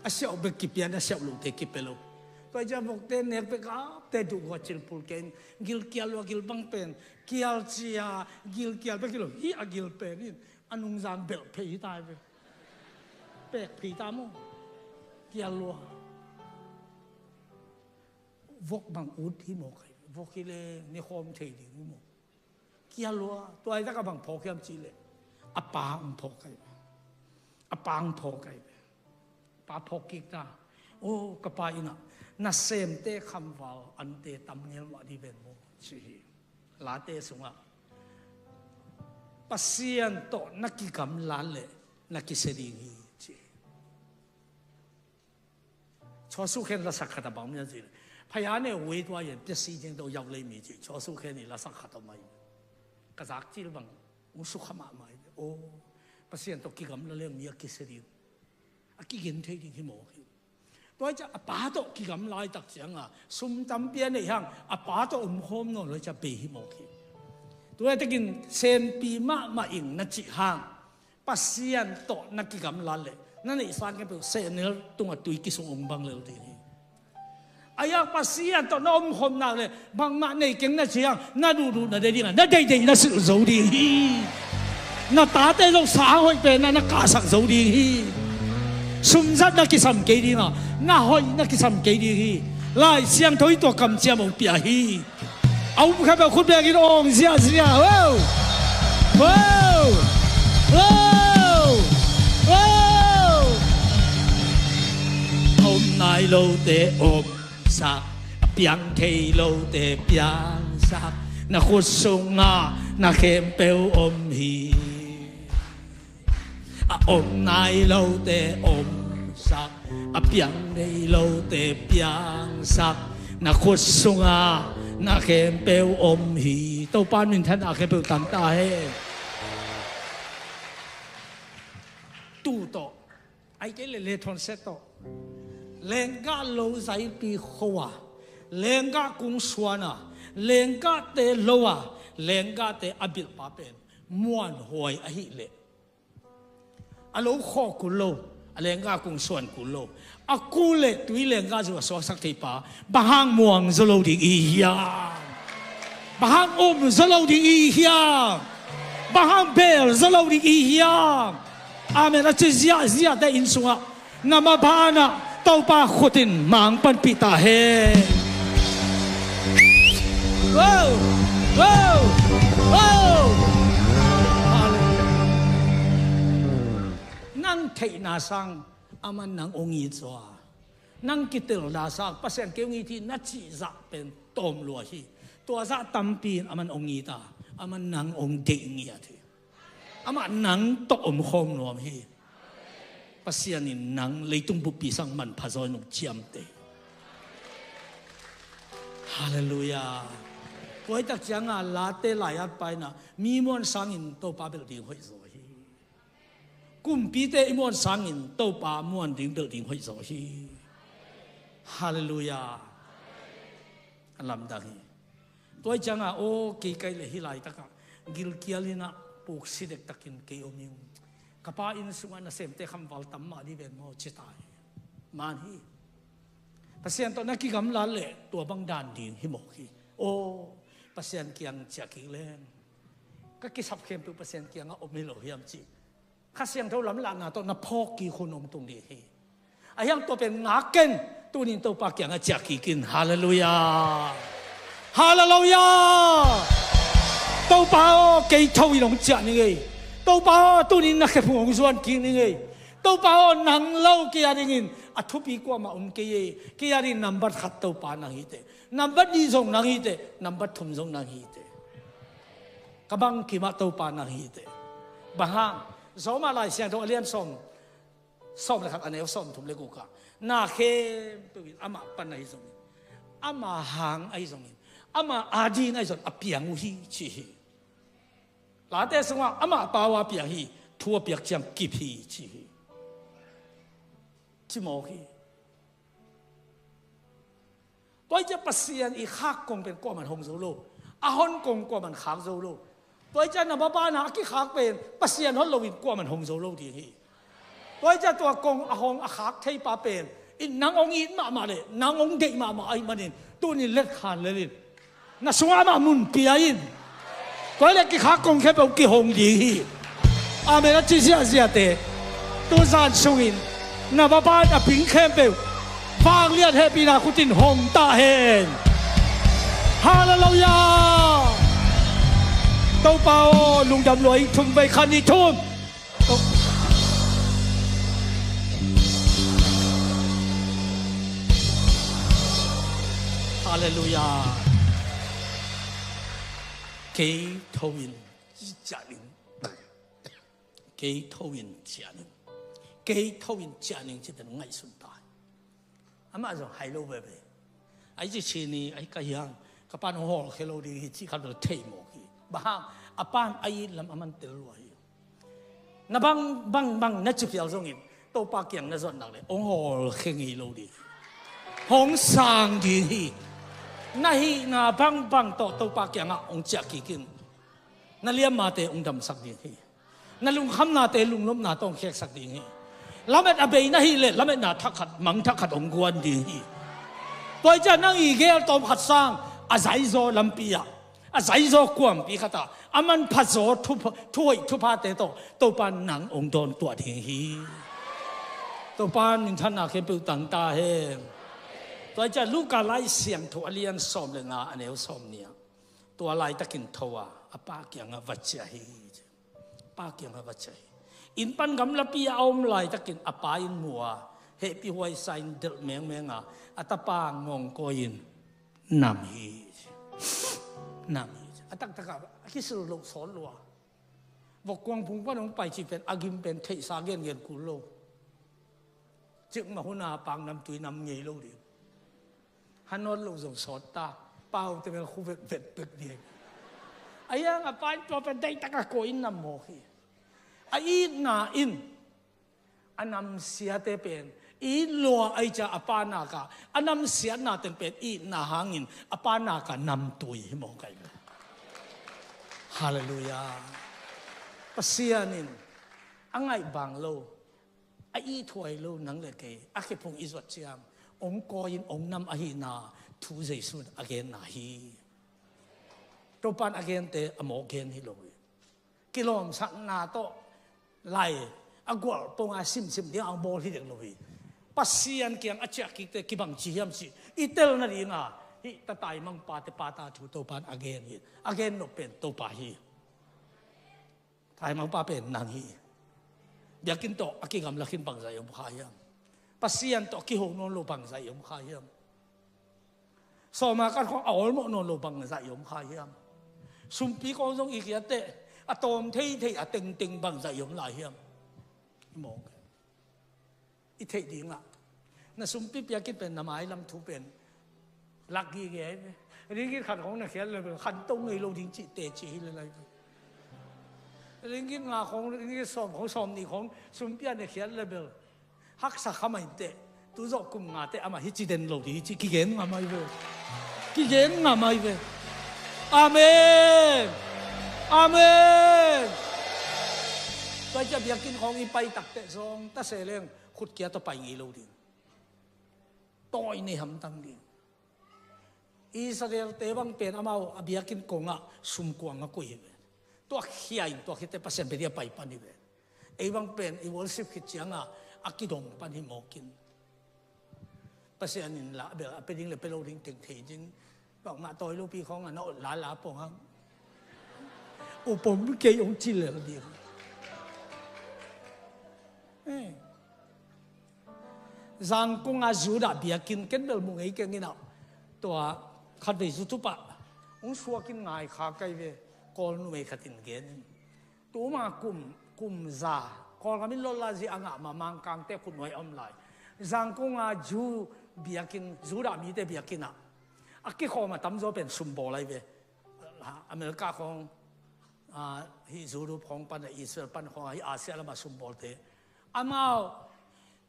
A siau bek kipia, na siau lote kipia lo. Tua cia vokte nek bek a te duh gua cilpul ken gilkial lua gil bang pen kial cia gilkial bek hi lo hi a gil pen in a nungzang belh phei hi tai ve. Pek phei ta maw? Kial lua. Vok bang ut hi maw kai? Vok hi le ne khawm thei ding hi maw? Kial lua. Tua i taka bang phawk hiam cih le a pa ang phawk kai ve. A pa ang phawk kai ve. Pa phawk kik ta. O ka pa ina nasemte khamval ante tam ngel mah di ven maw ci hi. Late sungah Pasian tawh na kigamla le na kisia ding hi ci hi. Chua Su Khen lasak khat a bang mi a ci le phaya ne wei tua yen pia si jeng to yau lei mi ci Chua Su Khen i lasak khat a mai. Ka zak cil bang u su kha mah mai. O Pasian tawh kigamla le mi a kisia ding a kigen thei ding hi maw hi. Tua i ca a pa tawh kigam laitak cianga sum tampi a neih hang a pa tawh omkhawm nawn lo i ca bei hi mawk hi. Tua i takin senpi mahmah ing na cih hang Pasian tawh na kigamla le na neihsa khempeuh sehnel tungah tui kisung ong bang lel ding hi. A iak Pasian tawh na omkhawm nak le bangmah nei keng na ciang na duhduh na deih dingah na deihdeih na silh zo ding hi. Na tate zong sang hoih penah na kahsak zo ding hi. Sumzat na kisam kei dingah na hoih na kisam kei ding hi. Lai Siangtho i tua kamciam hong pia hi. A um khat beuh khut bengin awng ziahziah. Wow! Wow! Wow! Wow! A om nai lote om sak, a piang thei lote piangsak, na khut sungah na khempeuh om hi. A om nai lote omsak, a piang thei lote piangsak, na khut sungah na khempeuh om hi. Topa in minthanna khempeuh tang ta hen. Tu tawh ai kei le le thon set tawh lenggah lo zaipi kho a, lenggah kung suan a, lenggahte lo a, lenggahte a bilhpa pen muanhuai ahih leh a lo khawh kul lo, a lenggah kung suan kul lo, a kul le tui lenggah zu a suaksak thei pa bang hang muang zaw lo ding i hiam? Bang hang um zaw lo ding i hiam? Bang hang bel zaw lo ding i hiam? Amen. A ci ziahziah te inn sungah na mabanah Topa khut in mang panpih ta hen. Wow! Wow! Wow! Nang theihna sang aman nang ong it zaw a, nang kitelna sang Pasian kei ong it hi na cih zah pen tawm lua hi. Tua zah tampi in aman ong it a, aman nang ong deih ngiat hi. Amah nang tawh omkhawm nuam hi. Pasian in nang leitung buppi sang manpha zaw in ong ciamteh. Halleluiah. Tua i tak cianga Late lai-at pa inah mi muan sangin Topa belh ding hoih zaw hi. Kumpite i muan sangin Topa muan ding belh ding hoih zaw hi. Halleluiah. A lamdang hi. Tua i cianga aw kei kai le hih laitakah gilkial inah puksi dektakin kei om ing. Ka pa inn sungah nasemte khamval tam mah di ven maw ci ta hi. Man hi. Pasian tawh na kigamla le tua bang dan ding hi mawk hi. Aw Pasian kiang ciah kik leng ka kisap khempeuh Pasian kiangah om hi lo hiam cih Kha Siangtho lamlahna tawh na phawk kik hun hong tung ding hi. A hiang tua pen ngak ken. Tunin Topa kiangah ciah kik in. Halleluiah. Halleluiah. Topa aw kei tho in hong ciah ning ei. Topa aw tunin na khephung hong zuan kik ning ei. Topa aw, nang lo kei a dingin a thupi kuamah om kei e. Kei a dingin nambat khat Topa nang hi teh, nambat nih zong nang hi teh, nambat thum zong nang hi teh. Ka bangkimah Topa nang hi teh. Bang hang? Rom ah Lai Siangtho a lian sawm, sawm le khat, a neu sawm thum le guk ah, na khempeuh in amah pan ahi zongin, ama hang ahi zongin, ama adin ahi zongin a piang uh hi ci hi. Late sungah amah pau a piang hi, thu a piak ciang kip hi ci hi. Ci mawk hi. Tua hi ciah Pasian i khak kong pen kuaman hong zo lo. A hon kong kuaman khak zo lo. Tua hi ciah na bapana a kikhak pen Pasian hon loin kuaman hong zo lo ding hi. Tua hi ciah tua kong a hong a khak thei pa pen in nang hong it mahmah le nang hong deih mahmah ahih manin tunin letkhan lelin na sungah amah mun pia in. Tua hi leh kikhak kong khempeuh kihong ding hi. Amen a ci ziahziahte, tuzan sungin na bapana bing khempeuh vanglian hehpihna khutin hong ta hen. Halleluiah. Topa aw, lungdam lua ing. Thum vei, khat, nih, thum. Halleluiah. Kei tho in ciah ning. Kei tho in ciah ning. Kei tho in ciah ning ci pen ngaihsun ta hi. Amah zong hai lo veve. Ai ci ci ni, ai ka hiang, ka pan hong hawlkhia lo ding hi ci khat lo thei mawk hi. Bang hang? A pan a it lam a man tel lua hi. Na bang bang bang na ci phial zongin Topa kiang na zuat nak le hong hawlkhia ngei lo ding hi. Hong sang ding hi. Na hihna bang bang tawh Topa kiangah hong ciah kik in. Na liammate hong damsak ding hi. Na lungkhamnate lunglopna tawh hong kheksak ding hi. Lamet a bei na hih leh lametna thak khat, mang thak khat hong guan ding hi. Tua hi ciah nang i geel tawm khat sang a zaizaw lampi ah, a zaizaw kuampi khat ah a manphazaw thu, thuhoih thuphate tawh Topa nang hong dawntuah ding hi. Topa minthanna khempeuh tang ta hen. Tua hi ciah Luka Lai Siangtho a lian sawm le nga, a neu sawm nih ah, tua laitakin tho a, a pa kiangah va ciah hi. Pa kiangah va ciah hi. Inn pan gamlapi ah a om laitakin a pa in mu a, hehpih huaisa in delh mengmeng a, a tapa ngawngkawi in nam hi. Nam hi. A taktak ah a kisil loh sawt lua. Vok kuang phung pan hong pai cih pen a gim pen theihsa gengen kul lo. Cikmah hun a pak namtui nam ngei lo ding. Hanawt lo zong sawt ta. Pau te bel khu vetvet pek ding. A hiang a pa in tua pen deitak a kawh in nam mawk hi. A itna in a namsiate pen it lua, ai ca a pa nak a, a namsiatna teng pen itna hangin a pa nak a namtui hi mawk ai. Halleluiah. Pasian in a ngaih bang lo, a ithuai lo nang le kei a khephung i zuat ciang hong kawi in hong nam ahihna thu Jesu in a genna hi. Topa in a gente a mawk gen hi lo hi. Kilawmsakna tawh lai a gualh pong a simsim ding a hong bawl hi dek lo hi. Pasian kiang a ciah kikte kibang ci hiam cih i tel nading a, hih ta taimang pate pata thu Topa in a gen hi. A gen nop pen Topa hi. Taimang pa pen nang hi. Biakinn tawh a kigamla khin bangzah i om kha hiam? Pasian tawh a kiho nawn lo bangzah i om kha hiam? Sawma kan khawng a awlmawh nawn lo bangzah i om kha hiam? Sumpi kawng zong i khiat teh a tawm theithei a tengteng bangzah i om lai hiam? I mawng kei. I theih dingah na sumpi piakit pen na mailam thu pen lak gige ahi ve. Ringgit khat khawng na khiat le bel khanto ngei lo ding cih teci hi le lai ve. Ringgit nga khawng, ringgit sawm khawng, sawm nih khawng sumpi a na khiat le bel haksa kha mah inteh. Tu zawh kum nga teh amah hi ci den lo ding hi ci kigen ngam ahi ve. Kigen ngam ahi ve. Amen. Amen. Tua ciah biakinn khawng i pai takteh zong ta se leng khutkia tawh pai ngei lo ding. Tawi nei hamtang ding. Israel-te bang pen amau a biakinn kongah sumkuang a koih hi ve. Tua khia in tua khitteh Pasian pia ding a pai pan hi ve. Ei bang pen i worship khit ciangah a kidong pan hi mawk in. Pasian in lah bel a pia ding le pia lo ding teng thei ding. Bangmah tawi lopi khawng a na ot lala pong hang. Upom kei hong ci lel ding. Eh. Zangkong a Judah biakinn ken bel mu ngei keng in ah, tua khatvei zu tup ah hong suak in ngai kha kei ve. Kawl numei khat in gen in, tuma kum, kum za Kawlgam in lawlazia a ngah ma Mangkangte khut nuai a om lai Zangkong a Ju biakinn, Judah mite biakinn ah a kikhawm a tamzaw pen sumbawl ahi ve. America khawng, ah, hih Europe khawng pan a, Israel pan khawng a, hih Asia lam a sumbawlte. Amau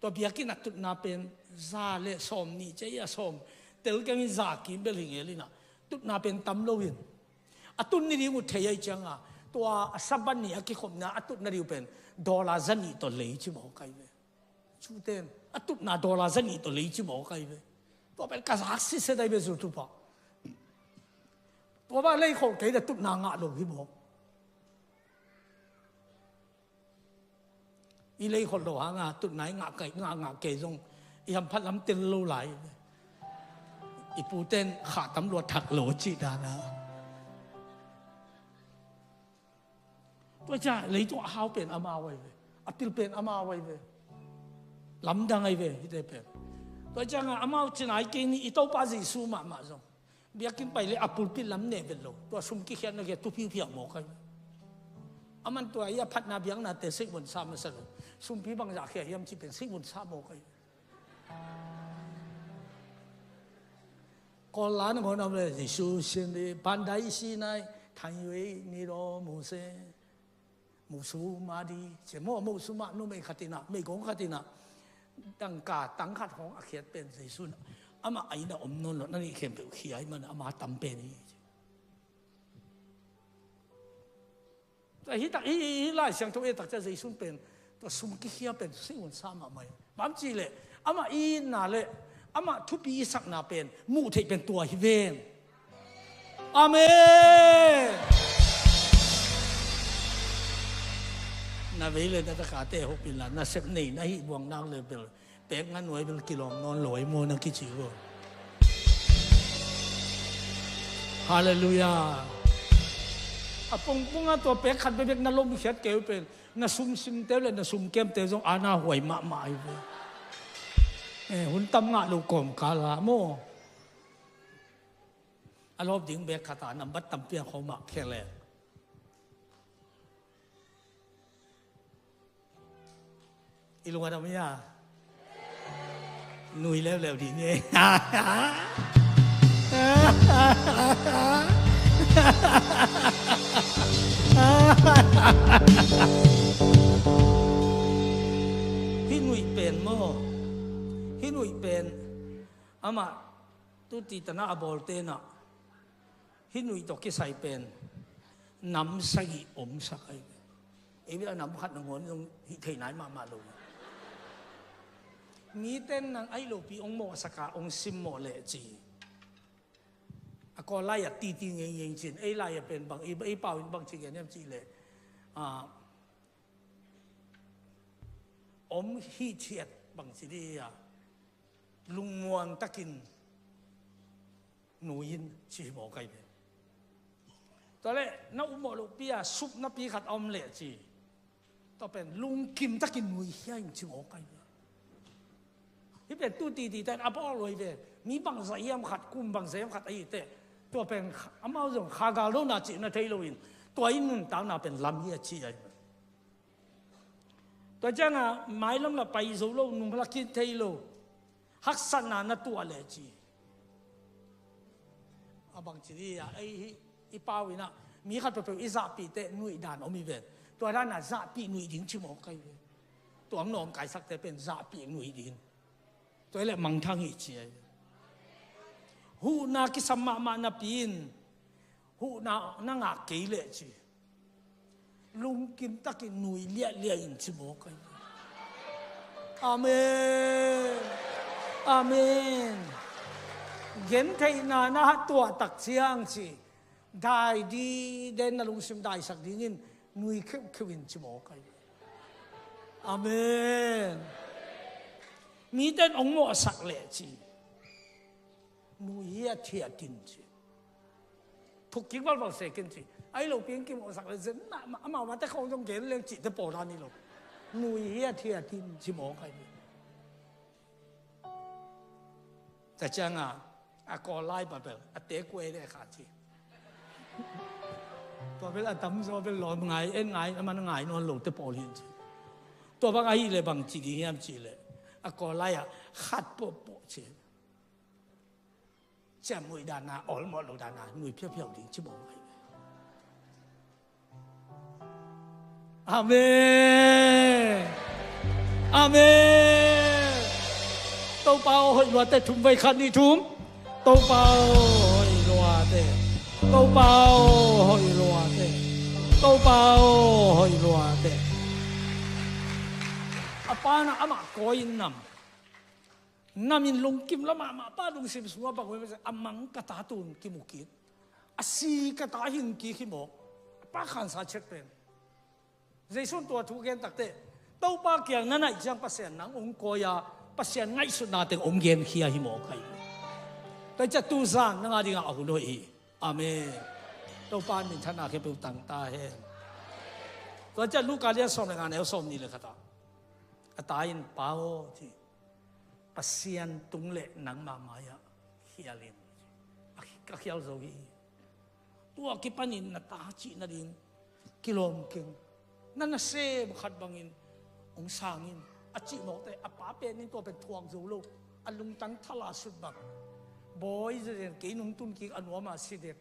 tua biakinn a tutna pen za le sawm nih ci a, sawm tel keng in za kim bel hi ngel in ah, tutna pen tam lo in, a tut ni ding uh thei ahih ciang a, tua a Sabbath ni a kikhopna a tutna ding uh pen dollar za nih tawh lei ci mawk ahi ve. Jute in a tutna dollar za nih tawh lei ci mawk ahi ve. Tua pen ka zak sitset ahi ve, zu tup ah. Tua bang lei khol kei leh tutna ngah lo hi mawk. I lei khol lo hang a tutna i ngah kei, ngah, ngah kei zong i hamphat lam tel lo lai. I pute in khah tam lua thak lo cih dan a. Tua ciang leitung a hau pen amau ahi ve. A pil pen amau ahi ve. Lamdang ahi ve hihte pen. Tua ciang a amau ci nai kei ni, i Topa Jesu mahmah zong biakinn pai leh a pulpit lam neh vet lo, tua sum kikhiatna kia thupi phial mawk ahi ve. Aman tua i a phatna biaknate seihvon sa masa lo. Sumpi bangzah khia hiam cih pen seihvon sa mawk ahi ve. Kawl la nangawn a om leh Jesu sin di pandai si nai, than yue ni lo mu se, mu su ma di, ci maw, mu su ma, numei khat in ah, meigong khat in ah, dangka tang khat hong a khiat pen Jesu in ah, amah a inn ah om nawn lo, na nih khempeuh khia ahih man amah tam pen hi. Tua hi tak, hi, hi, hi Lai Siangtho i et tak ciang Jesu pen tua sum kikhia pen seihvon sa mahmah hi. Bang hang hiam cih leh amah i itna le amah thupi i sakna pen muh theih pen tua hi ven. Amen. Na vei le na takate hopih in la, nasep nei na hih buang nak le bel pek nga nuai bel kilawm nawn lo ahi maw na kici uh. Halleluiah. A pongpong a tua pek khat bekbek na lomkhiat kei uh pen na sum simte uh le na sum kemte zong a na huai mahmah ahi ve. Eh, hun tam ngah lo kawmkal a maw. A lawp ding bek khat a nambat tampi a khawm ah khe leh i lung a dam hi a. Nui leuleu dih ni. Hih nuih pen maw? Hih nuih pen amah tuti tana a bawlte in ah hih nuih tawh kisai pen nam sagih omsak ahi ve. Ei bel a nam khat nangawn zong hih thei nai mahmah lo. Mite in nang ahi lopi hong mawhsak a hong simmawh leh ci. A Kawl lai-ah titi ngeingei ci-in, ei lai-ah pen bang, ei, ei pau in bang ci gen hiam cih leh, ah, om hithiat bang ci dih a, lungmuang takin nui in ci hi mawk ahi ve. Tua leh na upmawh lohpi a supnapi khat a om leh ci, tua pen lungkim takin nuihia in ci mawk ahi ve. Hih pen tu titi ten a bawl lo hi ve. Mi bangzah hiam khat, kum bangzah hiam khat ahi teh, tua pen amau zong kha gal lo na cih na thei lo in, tua i nuntakna pen lam hi a ci ahi ve. Tua ciangin mailam lah pai zo lo, nung lah khin thei lo. Haksatna na tuah leh ci. A bang ci dih a, ei hi, i pau in ah mi khat peuhpeuh i zahpih teh nuih dan om hi ven. Tua dan a zahpih nuih ding ci mawk ahi ve. Tua ang nawngkaisakte pen zahpih nuih ding. Tua hi leh mangthang hi ci ahi ve. Huhna kisam mahmah napi in huhna na ngah kei leh ci. Lungkim takin nui liahliah in ci mawk ahi. Amen. Amen. Gentheihna na tuah tak ciang ci, dai diden na lungsim daisak dingin nui kheuhkheuh in ci mawk ahi. Amen. Mite in hong mawhsak leh ci, nui hiathiat in ci. Thukkik valval se ken ci. Ahi lopi in kimawhsak le zen na, amau mate khawng zong gen leng cihte pawl dan hi lo. Nui hiathiat in ci mawk ahi. Tua ciangah a Kawl lai pa bel a te kuai le kha ci. Tua bel a tamzaw bel lawm ngai en ngai a man ngai nawn lo te pawl hi ci. Tua bang ahih leh bang ci ding hiam cih leh a Kawl lai-ah khat pawhpawh ci. Ciamnuih dan a, awlmawh lo dan a, nui phiaphiau ding ci mawk ngai. Amen. Amen. Topa aw hoih luate, thum vei, khat nih thum. Topa aw hoih luate. Topa aw hoih luate. Topa aw hoih luate. A pa na amah kawi in nam. Nam in lungkim lua mahmah, pa lungsim sungah bang uh hiam cih leh a mang ka ta tun kimu kik, a si ka ta hing kik hi maw. A pa khansa ciat pen. Jesu in tua thu gen takteh, Topa kiang na naih ciang Pasian nang hong kawi a, Pasian ngaihsutna teng hong genkhia hi maw kai. Tua ciah tu zan nang a dingah a hun hoih hi. Amen. Topa in minthanna khempeuh tang ta hen. Tua ciah Luka lian sawm le nga, neu sawmnih le khat ah a ta in, Pa aw, ci, Pasian tung le nangmah mai-ah khial in. A, ka khial zo hi. Tua kipanin na ta cih nading kilawm keng. Na nasem khat bangin hong sang in, a cih mawk teh a pa pen in tua pen thuak zo lo. A lungtang thalah sut bang. Bawi, zazen kei nong tun kik a nuam a si dek.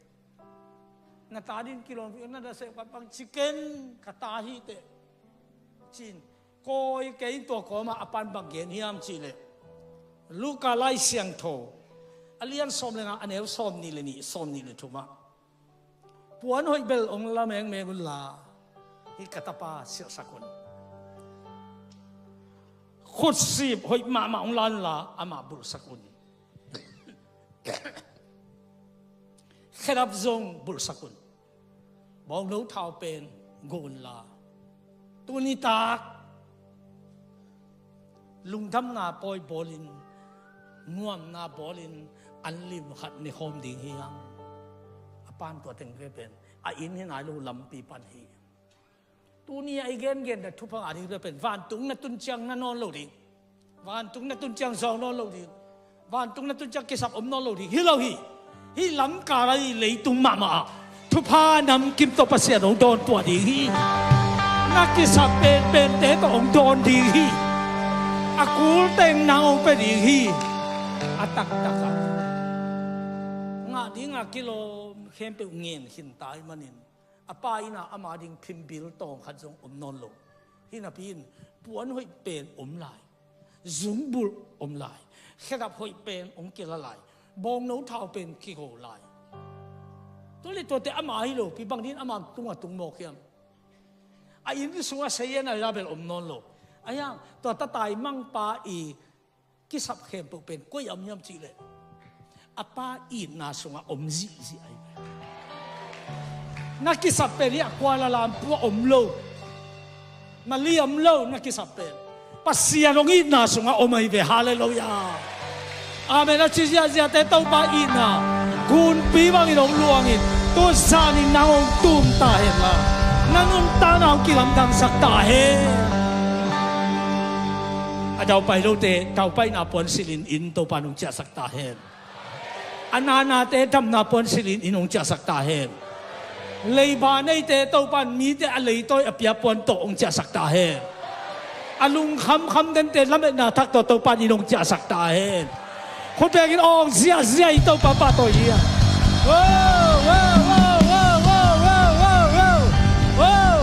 Na ta ding kilawm keng, na nasem khat bang ci ken, ka ta hi teh. Ci-in kawi kei in tua kawmah a pan bang gen hiam cih leh, Luka Lai Siangtho a lian sawm le nga, a neu sawmnih le nih, sawmnih le thum ah, puan hoih bel hong la mengmeng unla, hih ka tapa silhsak un. Khutsip hoih mahmah hong la unla, amah bulhsak un. Khedap zong bulhsak un. Bawngno thau pen go unla, tuni tak lungdamna pawi bawlin, nuamna bawlin, an lim khat ne khawm ding hi hang. A pan tua teng ve pen a inn hi nai lo, lampi pan hi. Tuni a i gengen na thupha ngah ding pen vantung na tun ciang na nawn lo ding. Vantung na tun ciang zawng nawn lo ding. Vantung na tun ciang kisap om nawn lo ding hi lo hi. Hih lamkal a i leitung mahmah ah thupha namkim tawh Pasian hong dawn tuah ding hi. Na kisap penpente tawh hong dawn ding hi. A kul teng nang hong pia ding hi. A taktak ah ngah ding a kilawm khempeuh ngen khin ta ahih manin, a pa inn ah ama ding phimbil tawng khat zong om nawn lo. Hih napi in puan hoih pen om lai, zungbulh om lai, khedap hoih pen hong kila lai, bawngno thau pen kigo lai. Tua leh tuate ama hi lo, pi bang ding ama tungah tung mawk hiam? A inn sungah sayan a label om nawn lo. Ahi hang tua tatai mangpa i kisap khempeuh pen koi a om hiam cih leh, a pa itna sungah om zihziah ahi ve. Na kisap pen hi a, Kuala Lumpur ah om lo, Malay om lo, na kisap pen Pasian hong itna sungah om ahi ve. Halleluiah. Amen. A ci ziahziahte Topa itna gunpi bangin hong luangin, tu zanin nang hong tum ta hen la, na nuntakna hong kilamdangsak ta hen. A daupai lote daupaina puan silhin inn Topa in hong ciahsak ta hen. A nanate damna puan silhin inn hong ciahsak ta hen. Leiba neite Topa in mite a leitawi a pia puan tawh hong ciahsak ta hen. A lungkhamkham dente lametna thak tawh Topa in inn hong ciahsak ta hen. Khut bengin awng ziahziah i Topa pahtawi hi a. Wow, wow, wow.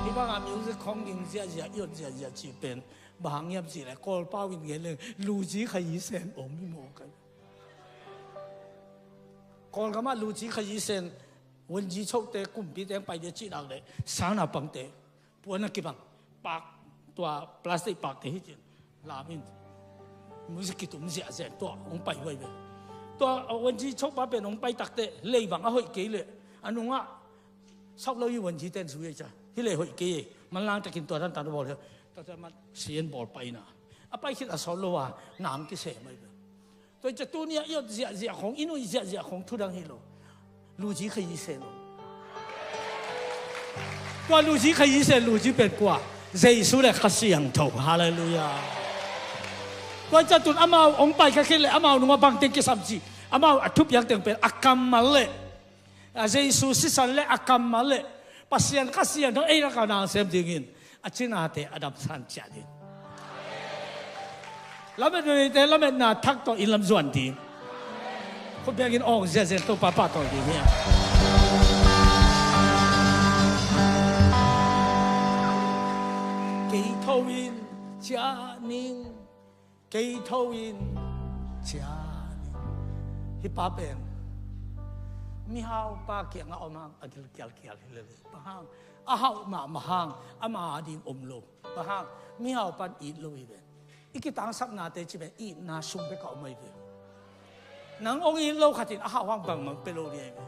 Hih bangah music khawng ging ziahziah, i ot ziahziah cih pen bang hang hiam cih leh, Kawlpau in gen leng luzi khayi sen om hi maw kai. Kawlgamah luzi khayi sen, wunzi chote kumpite hong pai dia cih nak leh, sangnaupangte puan a kibang pak, tua plastic pakte hi cin lam in music kitum ziahziah tua hong pai huai ve. Tua wunzi chopa pen hong pai takteh leibang a hoih kei leh a nungah sauh lo hi, wunzite in zui ei cia. Hi leh hoih kei ei. Manlang takin tua dan tan bawl hi. Tua tua man sian bawl paina a pai khit a sawt lo a nang kisem ei ve. Tua i cia tuni a i ot ziahziah khong, i nuih ziahziah khong thudang hi lo. Luzi khayi sen lo. Tua luzi khayi sen, luzi pen kua? Jesu le Kha Siangtho. Halleluiah. Tua ciang tun amau hong paikha khit leh amau nungah bangteng kisam ci, amau a thupiak teng pen a kammal leh a Jesu sisan leh a kammal leh Pasian Kha Siangtho ei lakah na sem dingin a cinate a damsan ciat ding. Lametna neite lametna thak tawh inn lam zuan ding. Khut bengin awng ziahziah Topa pahtawi ding hi. Kei tho in ciah ning, kei tho in ciah ning. Hih pa pen mihau pa kiangah om hang a gilkial kial hi lele. Bang hang? A hauh mahmah hang ama ading om lo. Bang hang? Mihau pan it lo hi ve. I kitangsapnate ci ve, itna sung bek a om ahi ve. Nang hong it lo khatin a hauh hang bangmah pia lo ding ahi ve.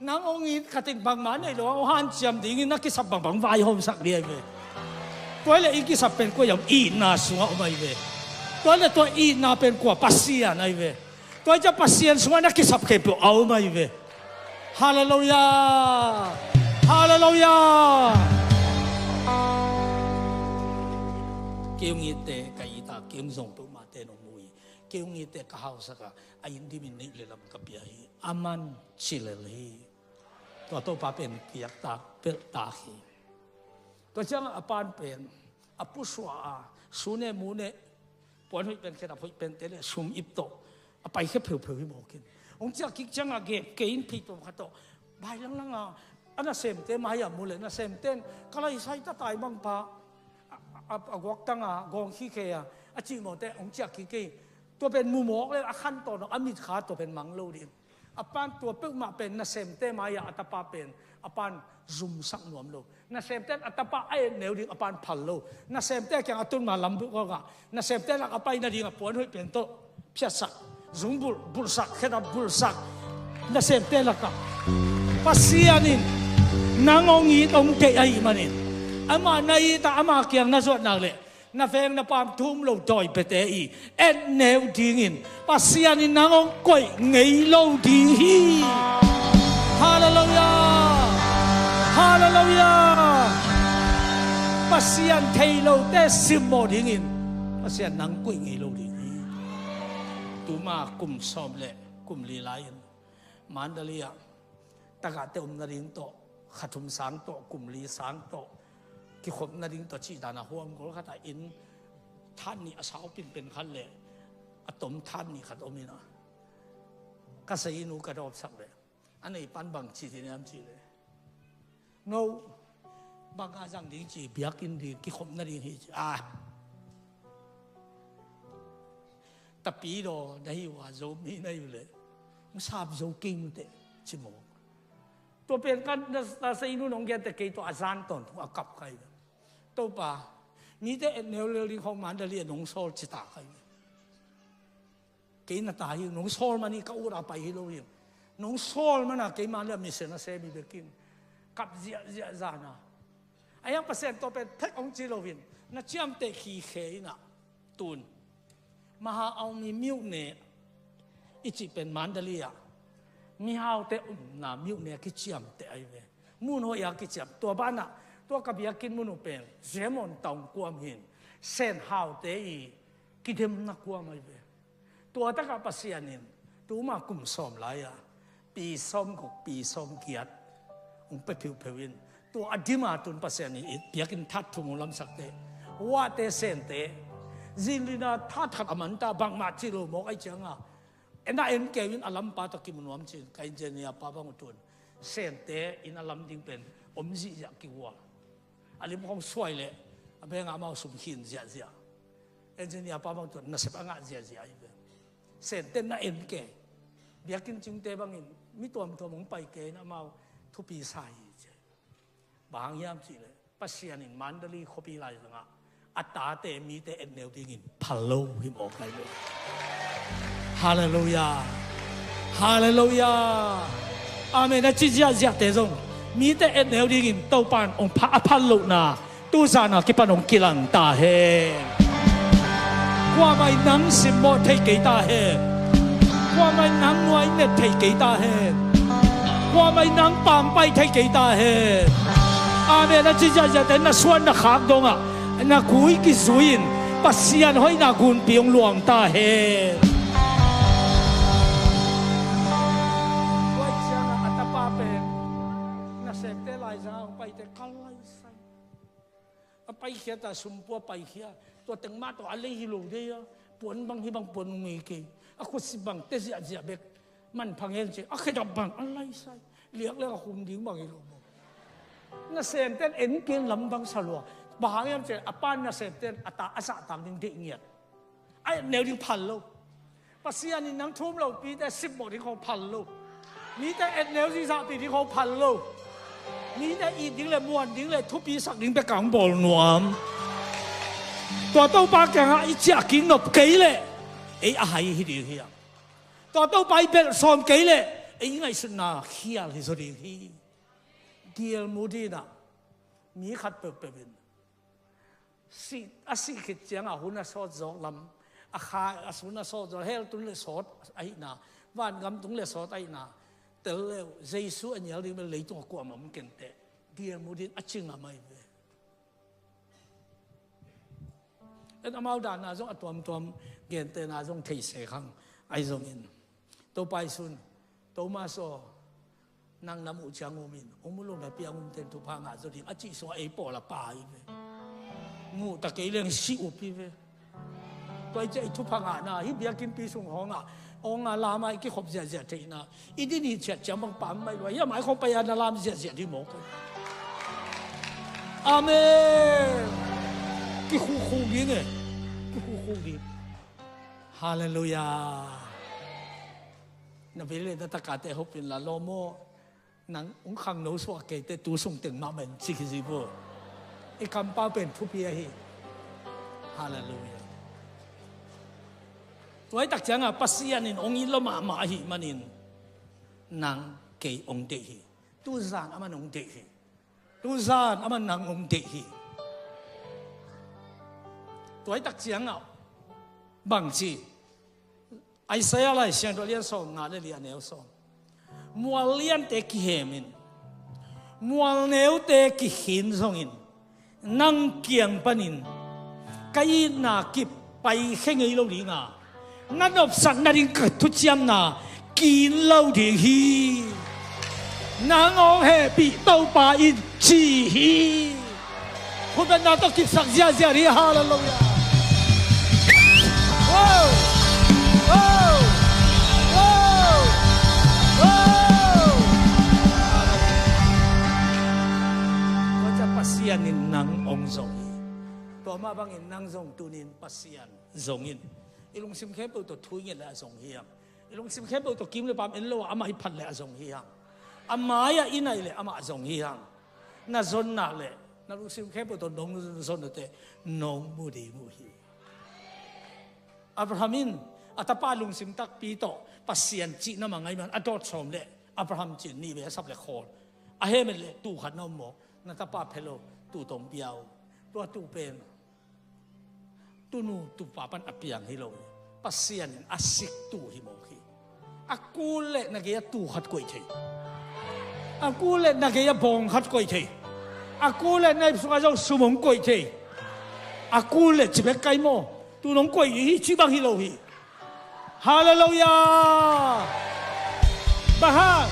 Nang hong it khatin bangmah nei lo hang hong hanciam dingin na kisap bangbang vaihawmsak ding ahi ve. Tua hi leh i kisap pen kua hiam? Itna sungah om ahi ve. Tua hi leh tua itna pen kua? Pasian ahi ve. Tua hi ciang Pasian sungah na kisap khempeuh a om ahi ve. Halleluiah. Halleluiah. Kei hong itte ka it a, kei hong zong peuhmahte nong mu hi. Kei hong itte ka hausak a, a inn dimin neih le lam ka pia hi. Aman ci lel hi. Tua Topa pen piaktak pelhtak hi. Tua ciangah a pan pen a pusuah a, su ne mu ne, puan hoih pen, khedap hoih pente le sum ip tawh a paikhia pheupheu hi mawk in. Hong ciah kik ciangah gep kei in pheitom khat tawh, bai langlang a, a nasemte mai-ah mu leh nasemte in ka laisai ta tai bang pa, a, a, a guaktang a gawng khikhei a, a cih mawkte hong ciah kik kei. Tua pen mu mawk le a khan tawn a mitkha tua pen mang lo ding. A pan tua peuhmah pen nasemte mai-ah a tapa pen a pan zumsak nuam lo. Nasemte in a tapa a et neu ding a pan phal lo. Nasemte kiang a tun ma lam bulh gawngah nasemte lak a pai nadingah puan hoih pen tawh phiatsak, zung bulh, bulhsak, khedap bulhsak. Nasemte lakah Pasian in nang hong it hong deih ahih manin, amah na it a, ama kiang na zuat nak leh na veng na paam thu um lo dawi biate i et neu dingin Pasian in nang hong koih ngei lo ding hi. Halleluiah. Halleluiah. Pasian thei lote simmawh dingin Pasian nang koih ngei lo ding hi. Tuma kum sawm le kum li lai-in Mandalay ah tagahte om nading tawh, kha thum sang tawh, kum li sang tawh kikhop nading tawh cih dan a huam gol khat ah inn that nih a sau pinpen khat le a tom that nih khat om in a, ka seiinu ka dawpsak ve. A nei pan bang ci ding hiam cih leh, no, bang a zang ding ci, biakinn ding, kikhop nading hi ci a. Tapidaw na hi uh a, Zomi na hi uh leh hong sap zo kei nuteh ci mawk. Tua pen ka na, na seinu'n hong genteh kei, tua a zan tawntung a kap kha hi. Topa, mite et neu lel ding khawng Mandalay ah nong sawl ci ta kha hi. Kei na ta hi, nong sawl man hi, ka ut a pai hi lo hi. Nong sawl man a kei Mandalay ah mission a sem hi bek in, kap ziahziah zan a. A hiang Pasian tua pen thek hong ci lo in, na ciamteh khikhe in a, tun Maha Aung i myone i cih pen Mandalay ah mihaute umna myone a kiciamteh ahi ve. Mun hoih a kiciam. Tua banah tua ka biakinn mun uh pen Ziamon Taung kuam hi in, Sen haute i kidemna kuam ahi ve. Tua takah Pasian in tuma kum sawm lai-a pi sawmguk, pi sawmgiat hong pia pheupheu in, tua a dima tun Pasian in i biakinn that thum hong lamsakte, Wate Sente, zinlina that khat a manta, bangmah cih lo mawk ahi cianga, en a en keu in a lampa tawh kimu nuam cin, ka engineer pa bang uh tun Sente in a lam ding pen om zihziah kigual. A lim khawng suai leh a bengah amau sum khin ziahziah. Engineer pa bang tun nasep a ngah ziahziah ahi ve. Sente na en kei. Biakinn cingte bangin mi tuamtuam hong pai kei in amau thupi sa hi ci. Bang hang hiam cih leh Pasian in Mandalay khuapi laizangah a tate mite et neu dingin phal lo hi mawk ahi ve. Halleluiah. Halleluiah. Amen. A ci ziahziahte zong mite et neu dingin Topa in hong pha-, a phal lohna tuzan a kipan hong kilang ta hen. Kuamah in nang simmawh thei kei ta hen. Kuamah in nang nuai net thei kei ta hen. Kuamah in nang pampai thei kei ta hen. Amen. A ci ziahziahte na suan na khak dongah na gui kizui in Pasian hoihna gunpi hong luang ta hen. Tua ciangah a tapa pen nasemte laizang hong paite kal laisai. A paikhia ta, sumpua paikhia. Tua teng mah tawh a lei hi lo dei a, puan bang hi bang puan ngei kei. A khutsi bang te ziahziah bek. Manpha ngen ci a, khedap bang a laisai. Liak liak a khum ding bang hi lo maw. Nasemten en pian lam bang sa lua. Bang hang hiam ci a, a pan nasemten a ta a zahtang ding deih ngiat. A etneu ding phal lo. Pasian in nang thum lopite sipmawh ding khawng phal lo. Mite etneu zizahpih ding khawng phal lo. Mite it ding le muan ding le thupi sak ding bek a hong bawl nuam. Tua Topa kiangah i ciah kik nop kei leh ei a hai hi ding hi a. Tua Topa i belh sawm kei leh ei ngaihsutna khial hi zaw ding hi. Dial Moody in ah mi khat peuhpeuh in sih, a sih khit ciangah hun a sawt zawk lam, a kha, a hun a sawt zawk, hell tung le sawt ahihna, vangam tung le sawt ahihna tel le uh, Jesu a nial ding bel leitung a kuamah om keng teh, Dial Moody in a ci ngam ahi ve. En amau danna zong a tuamtuam, gentehna zong thei se khang ahi zongin, Topa i sun, Thomas aw, nang na muh ciang um in, hong mu lo na piang um ten thupha ngah zaw ding a cih sungah ei pawl a pa hi ve. Muh ta kei leng si up hi ve. Tua i ciah i thupha ngahna hih biakinnpi sung hawngah, hawngah lamah i kikhop ziahziah theihna, i din hi ciat ciang bang pam mai lua hiam, ai khawng pai a na lam ziahziah ding mawk. Amen. Kikhukhuk ding e. Kikhukhuk ding. Halleluiah. Na vei le na takate hopin la lawm aw. Nang hong khangno suak keite tu sung teng mahmah in ci hi zi vo. I kampau pen thupi ahi. Halleluiah. Tua i tak ciangah Pasian in hong it lo mahmah ahih manin nang kei hong deih hi. Tuzan aman hong deih hi. Tuzan aman nang hong deih hi. Tua i tak ciangah bangci Isaiah lai siangtho lian sawm nga le li a neu sawm. Mual liante kihemin, mual neute kikhin zongin, nang kiang panin ka itna kip paikhia ngei lo dinga, na nopsak nading ka thuciamna kin lo ding hi. Nang hong hehpih Topa in ci hi. Khutbetna tawh kipsak ziahziah hi. Halleluiah. Wow! Wow! Wow! Wow! Tua ciah Pasian in nang hong zong hi. Tua mah bangin nang zong tunin Pasian zong in. I lungsim khempeuh tawh thu i nget le a zong hi hang. I lungsim khempeuh tawh kim le pam en lo a, amah i phat le a zong hi hang. A mai-ah i nai le amah a zong hi hang. Na zon nak le na lungsim khempeuh tawh nong zon nate nong mu ding uh hi. Abraham in a tapa lungsim takpi tawh Pasian cihna mah ngaih man a dawt sawm le Abraham cih nih vei a sap le khawl. A hemet le tuu khat na om maw, na tapa phe lo, tuu tawh hong pia uh. Tua tuu pen tunu tupa pan a piang hi lo hi. Pasian in a sik tuu hi mawk hi. A kul le na gei a tuu khat koih thei. A kul le na gei a bawng khat koih thei. A kul le na ip sungah zong sum hong koih thei. A kul le ci bek kai maw, tuu nong koih hi, ci bang hi lo hi. Halleluiah. Bang hang?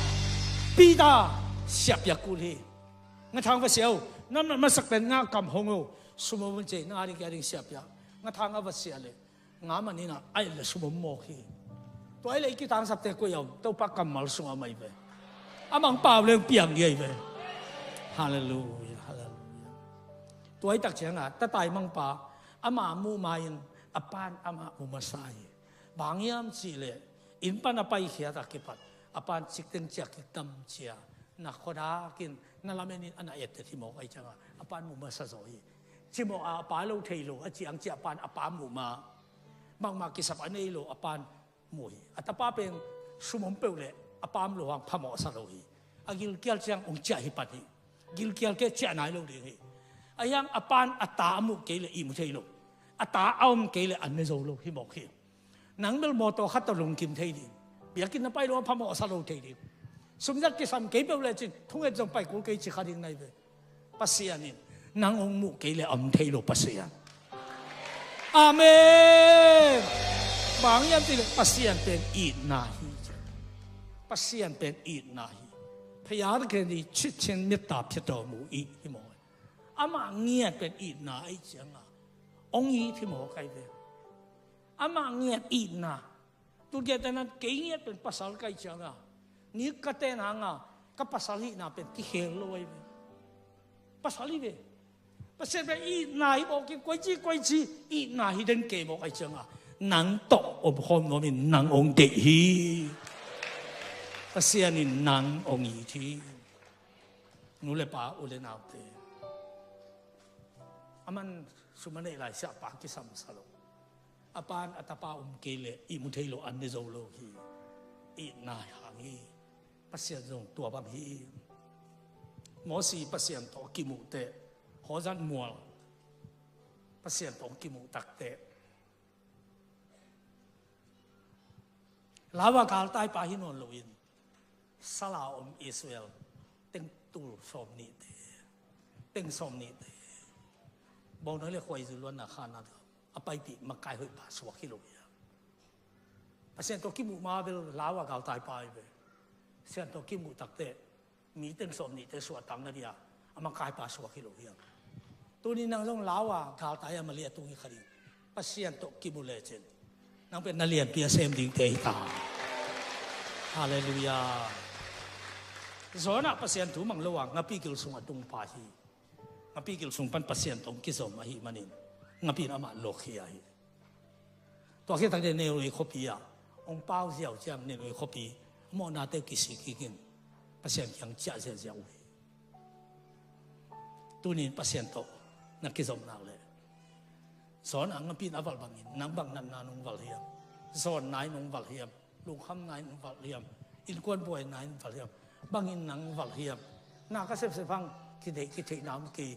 Peter siapia kul hi. Ngathang va sia o. Namnat masak pen nga kam hong o. Sum om un cei, nang a ding kei a ding siapia. Ngathang a va sia le nga man in a, a et le sum om mawk hi. Tua ahih le i kitangsapte koi a om? Topa kammal sungah om ahi ve. Amah hong pau le hong piang ding ahi ve. Halleluiah, halleluiah. Tua i tak ciangah tata i mangpa, ama muh ma-in a pan amah mu masa hi. Bang hang hiam cih leh inn pan a paikhiat a kipat a pan cikteng ciah kik tam cia, na khuadakin na lamen in a na ettet hi mawk ahih ciangah a pan mu masa zaw hi. Cimawh a, a pa lo thei lo a ciang ciah pan a pa mu ma. Bangmah kisap a nei lo a pan mu hi. A tapa pen sum om peuh le a pa om lo hang phamawh sa lo hi. A gilkial ciang hong ciah hi pan hi. Gilkial kei ciah nai lo ding hi. Ahi hang a pan a ta a muh kei le ihmu thei lo. A ta a om kei le a ne zo lo hi mawk hi. Nang bel mawtaw khat tawh lungkim thei ding. Biakinn na pai lo a phamawh sa lo thei ding. Sum zat kisam kei peuh lecin thunget zong pai kul kei ci kha ding nai ve. Pasian in nang hong muh kei le a om thei lo Pasian. Amen. Bang hiam cih leh Pasian pen itna hi. Pasian pen itna hi. พระยาเทคนิคชิดเช่นเมตตาเพียรต่อหมู่อีก hi maw. Amah ngiat pen itna ahih ciangin hong it hi maw, ka hi ve. Amah ngiat itna. Tu ngiat pen, kei ngiat pen pasal ka hih ciangin, ni ka ten hangin ka pasal hihna pen kikhel lo ahi ve. Pasal hi ve. Pasian pen itna hi maw, ki koici koici itna hi den kei maw, ka hih ciangin nang tawh omkhawm nuam in, nang hong deih hi. Pasian in nang hong it hi. Nu le pa, u le naute, a man sum a neih lai siah pa kisam sa lo. A pa'n a tapa om kei leh ihmu thei lo, an ne zo lo hi. Itna hang hi. Pasian zong tua bang hi. Mosi Pasian tawh kimuh teh, Horeb mual Pasian tawh kimuh tak teh, lau a galtai pa hi nawn loin, sal a om Israel teng tul sawm nihte, teng sawm nihte, bawng le khuaizu luanna khanna a paipih makai hoih pa suak hi lo hi a. Pasian tawh kimuh ma bel lau a galtai pa hi ve. Pasian tawh kimuh tak teh, mi teng sawm nihte suahtakna dia a makai pa suak hi lo hiam? Tuni nang zong lau a galtai a mali a tung hi kha ding. Pasian tawh kimu lecin nang pen na lianpi a sem dingte hi ta. Halleluiah. Jonah Pasian thu mang lo a ngapi gil sung a tung pa hi. Ngapi gil sung pan Pasian tawh kizom ahih manin ngapi in amah luakhia hi. Tua khit tak teh Nineveh khuapi ah hong pau ziau ciang, Nineveh khuapi a mawhnate kisik kik in Pasian kiang ciah ziahziah uh hi. Tuni in Pasian tawh na kizom nak leh, Jonah ngapi in a valh bangin nang bang natna nong valh hiam? Zonna in nong valh hiam? Lungkhamna in valh hiam? Innkuan buaina in valh hiam? Bangin nang valh hiam? Na ka sepsep hang kideih kitheihna om kei.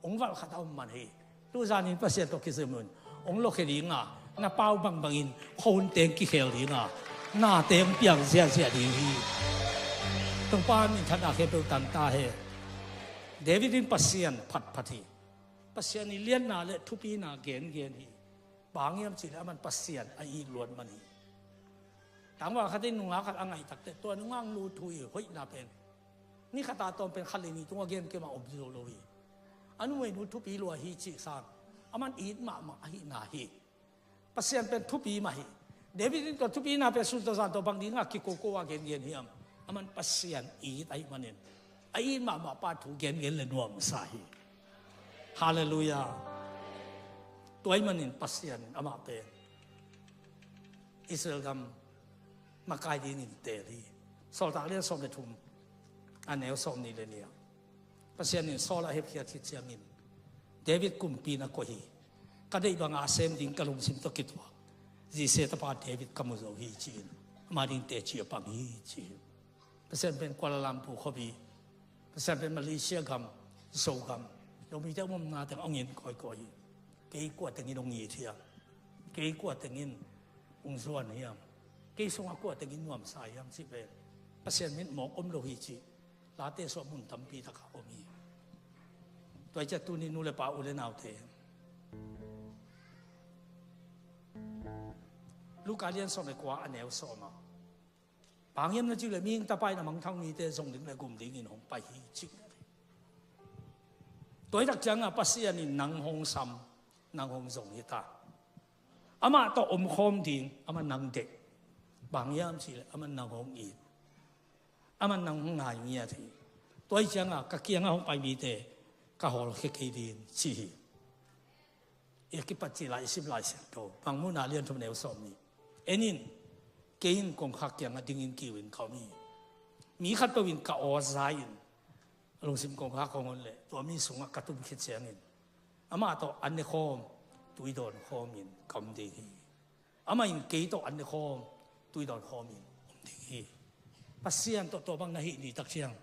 Hong valh khat a om man hi. Tuzan in Pasian tawh kizom un, hong luakhia ding a, na pau bangbangin khuahun teng kikhel ding a, na teng piang ziahziah ding hi. Topa minthanna khempeuh tang ta hen. David in Pasian phatphat hi. Pasian i lianna le thupina gengen hi. Bang hiam cih leh aman Pasian a it luat man hi. Tangval khat in nungak khat a ngaih tak teh, tua nungak nu thu i hoihna pen, ni khat a tawm pen khat le nih tungah gen kei mah om zo lo hi. A numeinu thupi lua hi cih sang, aman it mahmah ahihna hi. Pasian pen thupi mah hi. David in tua thupina pen sun tawh zan tawh bang ding a kikoko a gengen hiam? Aman Pasian it ahih manin, a it mahmah pa thu gengen le nuamsa hi. Halleluiah. Tua ahih manin Pasian in amah pen Israel gam makai dingin teel hi. Sawltak lian sawm le thum, a neu sawm nih le nih ah, Pasian in Saul a hepkhiat khit ciangin, David kumpi na koih hi. Ka deih banga a sem ding ka lungsim tawh kituak Jesse tapa David ka mu zo hi, ci-in ama ding teci a pang hi, ci hi. Pasian pen Kuala Lumpur khuapi, Pasian pen Malaysia gam, Zogam, Zomite a omna teng hong en kawikawi hi. Kei kua tengin hong it hiam? Kei kua tengin hong zuan hiam? Kei sungah kua tengin nuamsa hiam cih pen Pasian mit mawk om lo hi cih Late sung ah mun tampi takah om hi. Tua hi ciah tuni nu le pa, u le naute, Luka lian sawm le kua, a neu sawm ah, bang hiam na cih leh mihing Tapa in a mangthang mite zong ding le gum dingin hong pai hi, ci. Tua hi tak ciangin Pasian in nang hong sam, nang hong zong hi ta. Amah tawh omkhawm ding, amah nang deih. Bang hiam cih leh amah nang hong it. Amah nang hong ngai ngiat hi. Tua hi ciangin ka kiangah hong pai mite ka hawlkhia kei ding, ci hi. I kipat cih lai i sim Lai Siangtho, Mangmuhna lian thum, neu sawm nih. En in, kei in kongkhak kiangah dingin kiu in ka om hi. Mi khatpeuh in ka aw za in a lungsim kongkhak hong hon leh, tua mi sungah ka tum khit ciangin amah tawh an ne khawm, tui dawn khawm in ka om ding hi. Amah in kei tawh an ne khawm, tui dawn khawm in om ding hi. Pasian tawh tua bang na hih ni tak ciang,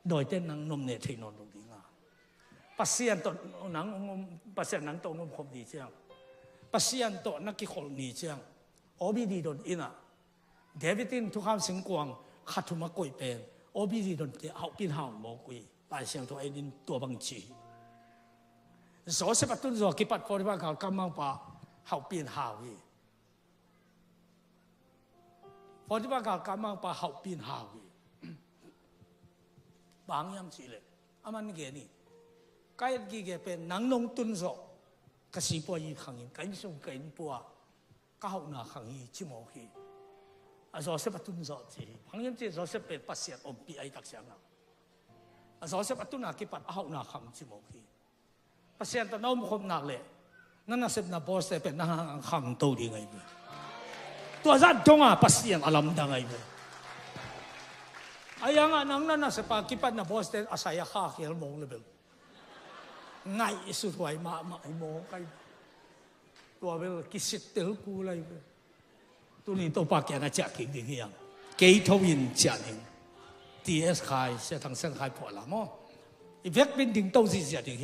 dawite nang nuam ne thei nawn lo ding a. Pasian tawh nang hong om, Pasian nang tawh hong omkhop ni ciang, Pasian tawh na kikholh ni ciang, O B D don inn ah David in thukham singkuang kha thum a koih pen O B D donte hauhpin hau mawk uh hi. Lai Siangtho en in tua bang ci hi. Joseph a tun zawh kipat Potiphar galkap mangpa Hauhpi in hau hi. Potifar galkap mangpa hauhpi in hau hi. Bang hang hiam cih leh, aman gen hi. Ka et gige pen nang nong tun zawh, ka sipuazi khang in, ka innsung ka innpua, ka hauhna khang hi ci mawk hi. A Joseph a tun zawh ci hi. Bang hang hiam cih leh Joseph pen Pasian ompih a hi tak ciangin, a Joseph a tun a kipat a hauhna khang ci mawk hi. Pasian tawh na omkhop nak leh na nasepna bawlte pen nang hang khangto ding ahi ve. Tua zah dong a Pasian a lamdang ahi ve. Ahi hangin nang na nasep a kipat na bawlte a sai a kha khel mawk leh bel ngaihsut huai mahmah hi mawk ahi. Tua bel kisittel kul ahi ve. Tuni Topa kiangah ciah kik ding hi hang. Kei tho in ciah ding. T S Khai, Sia Thang Sian Khai phuah la maw. I vekpi in dingto ziahziah ding hi.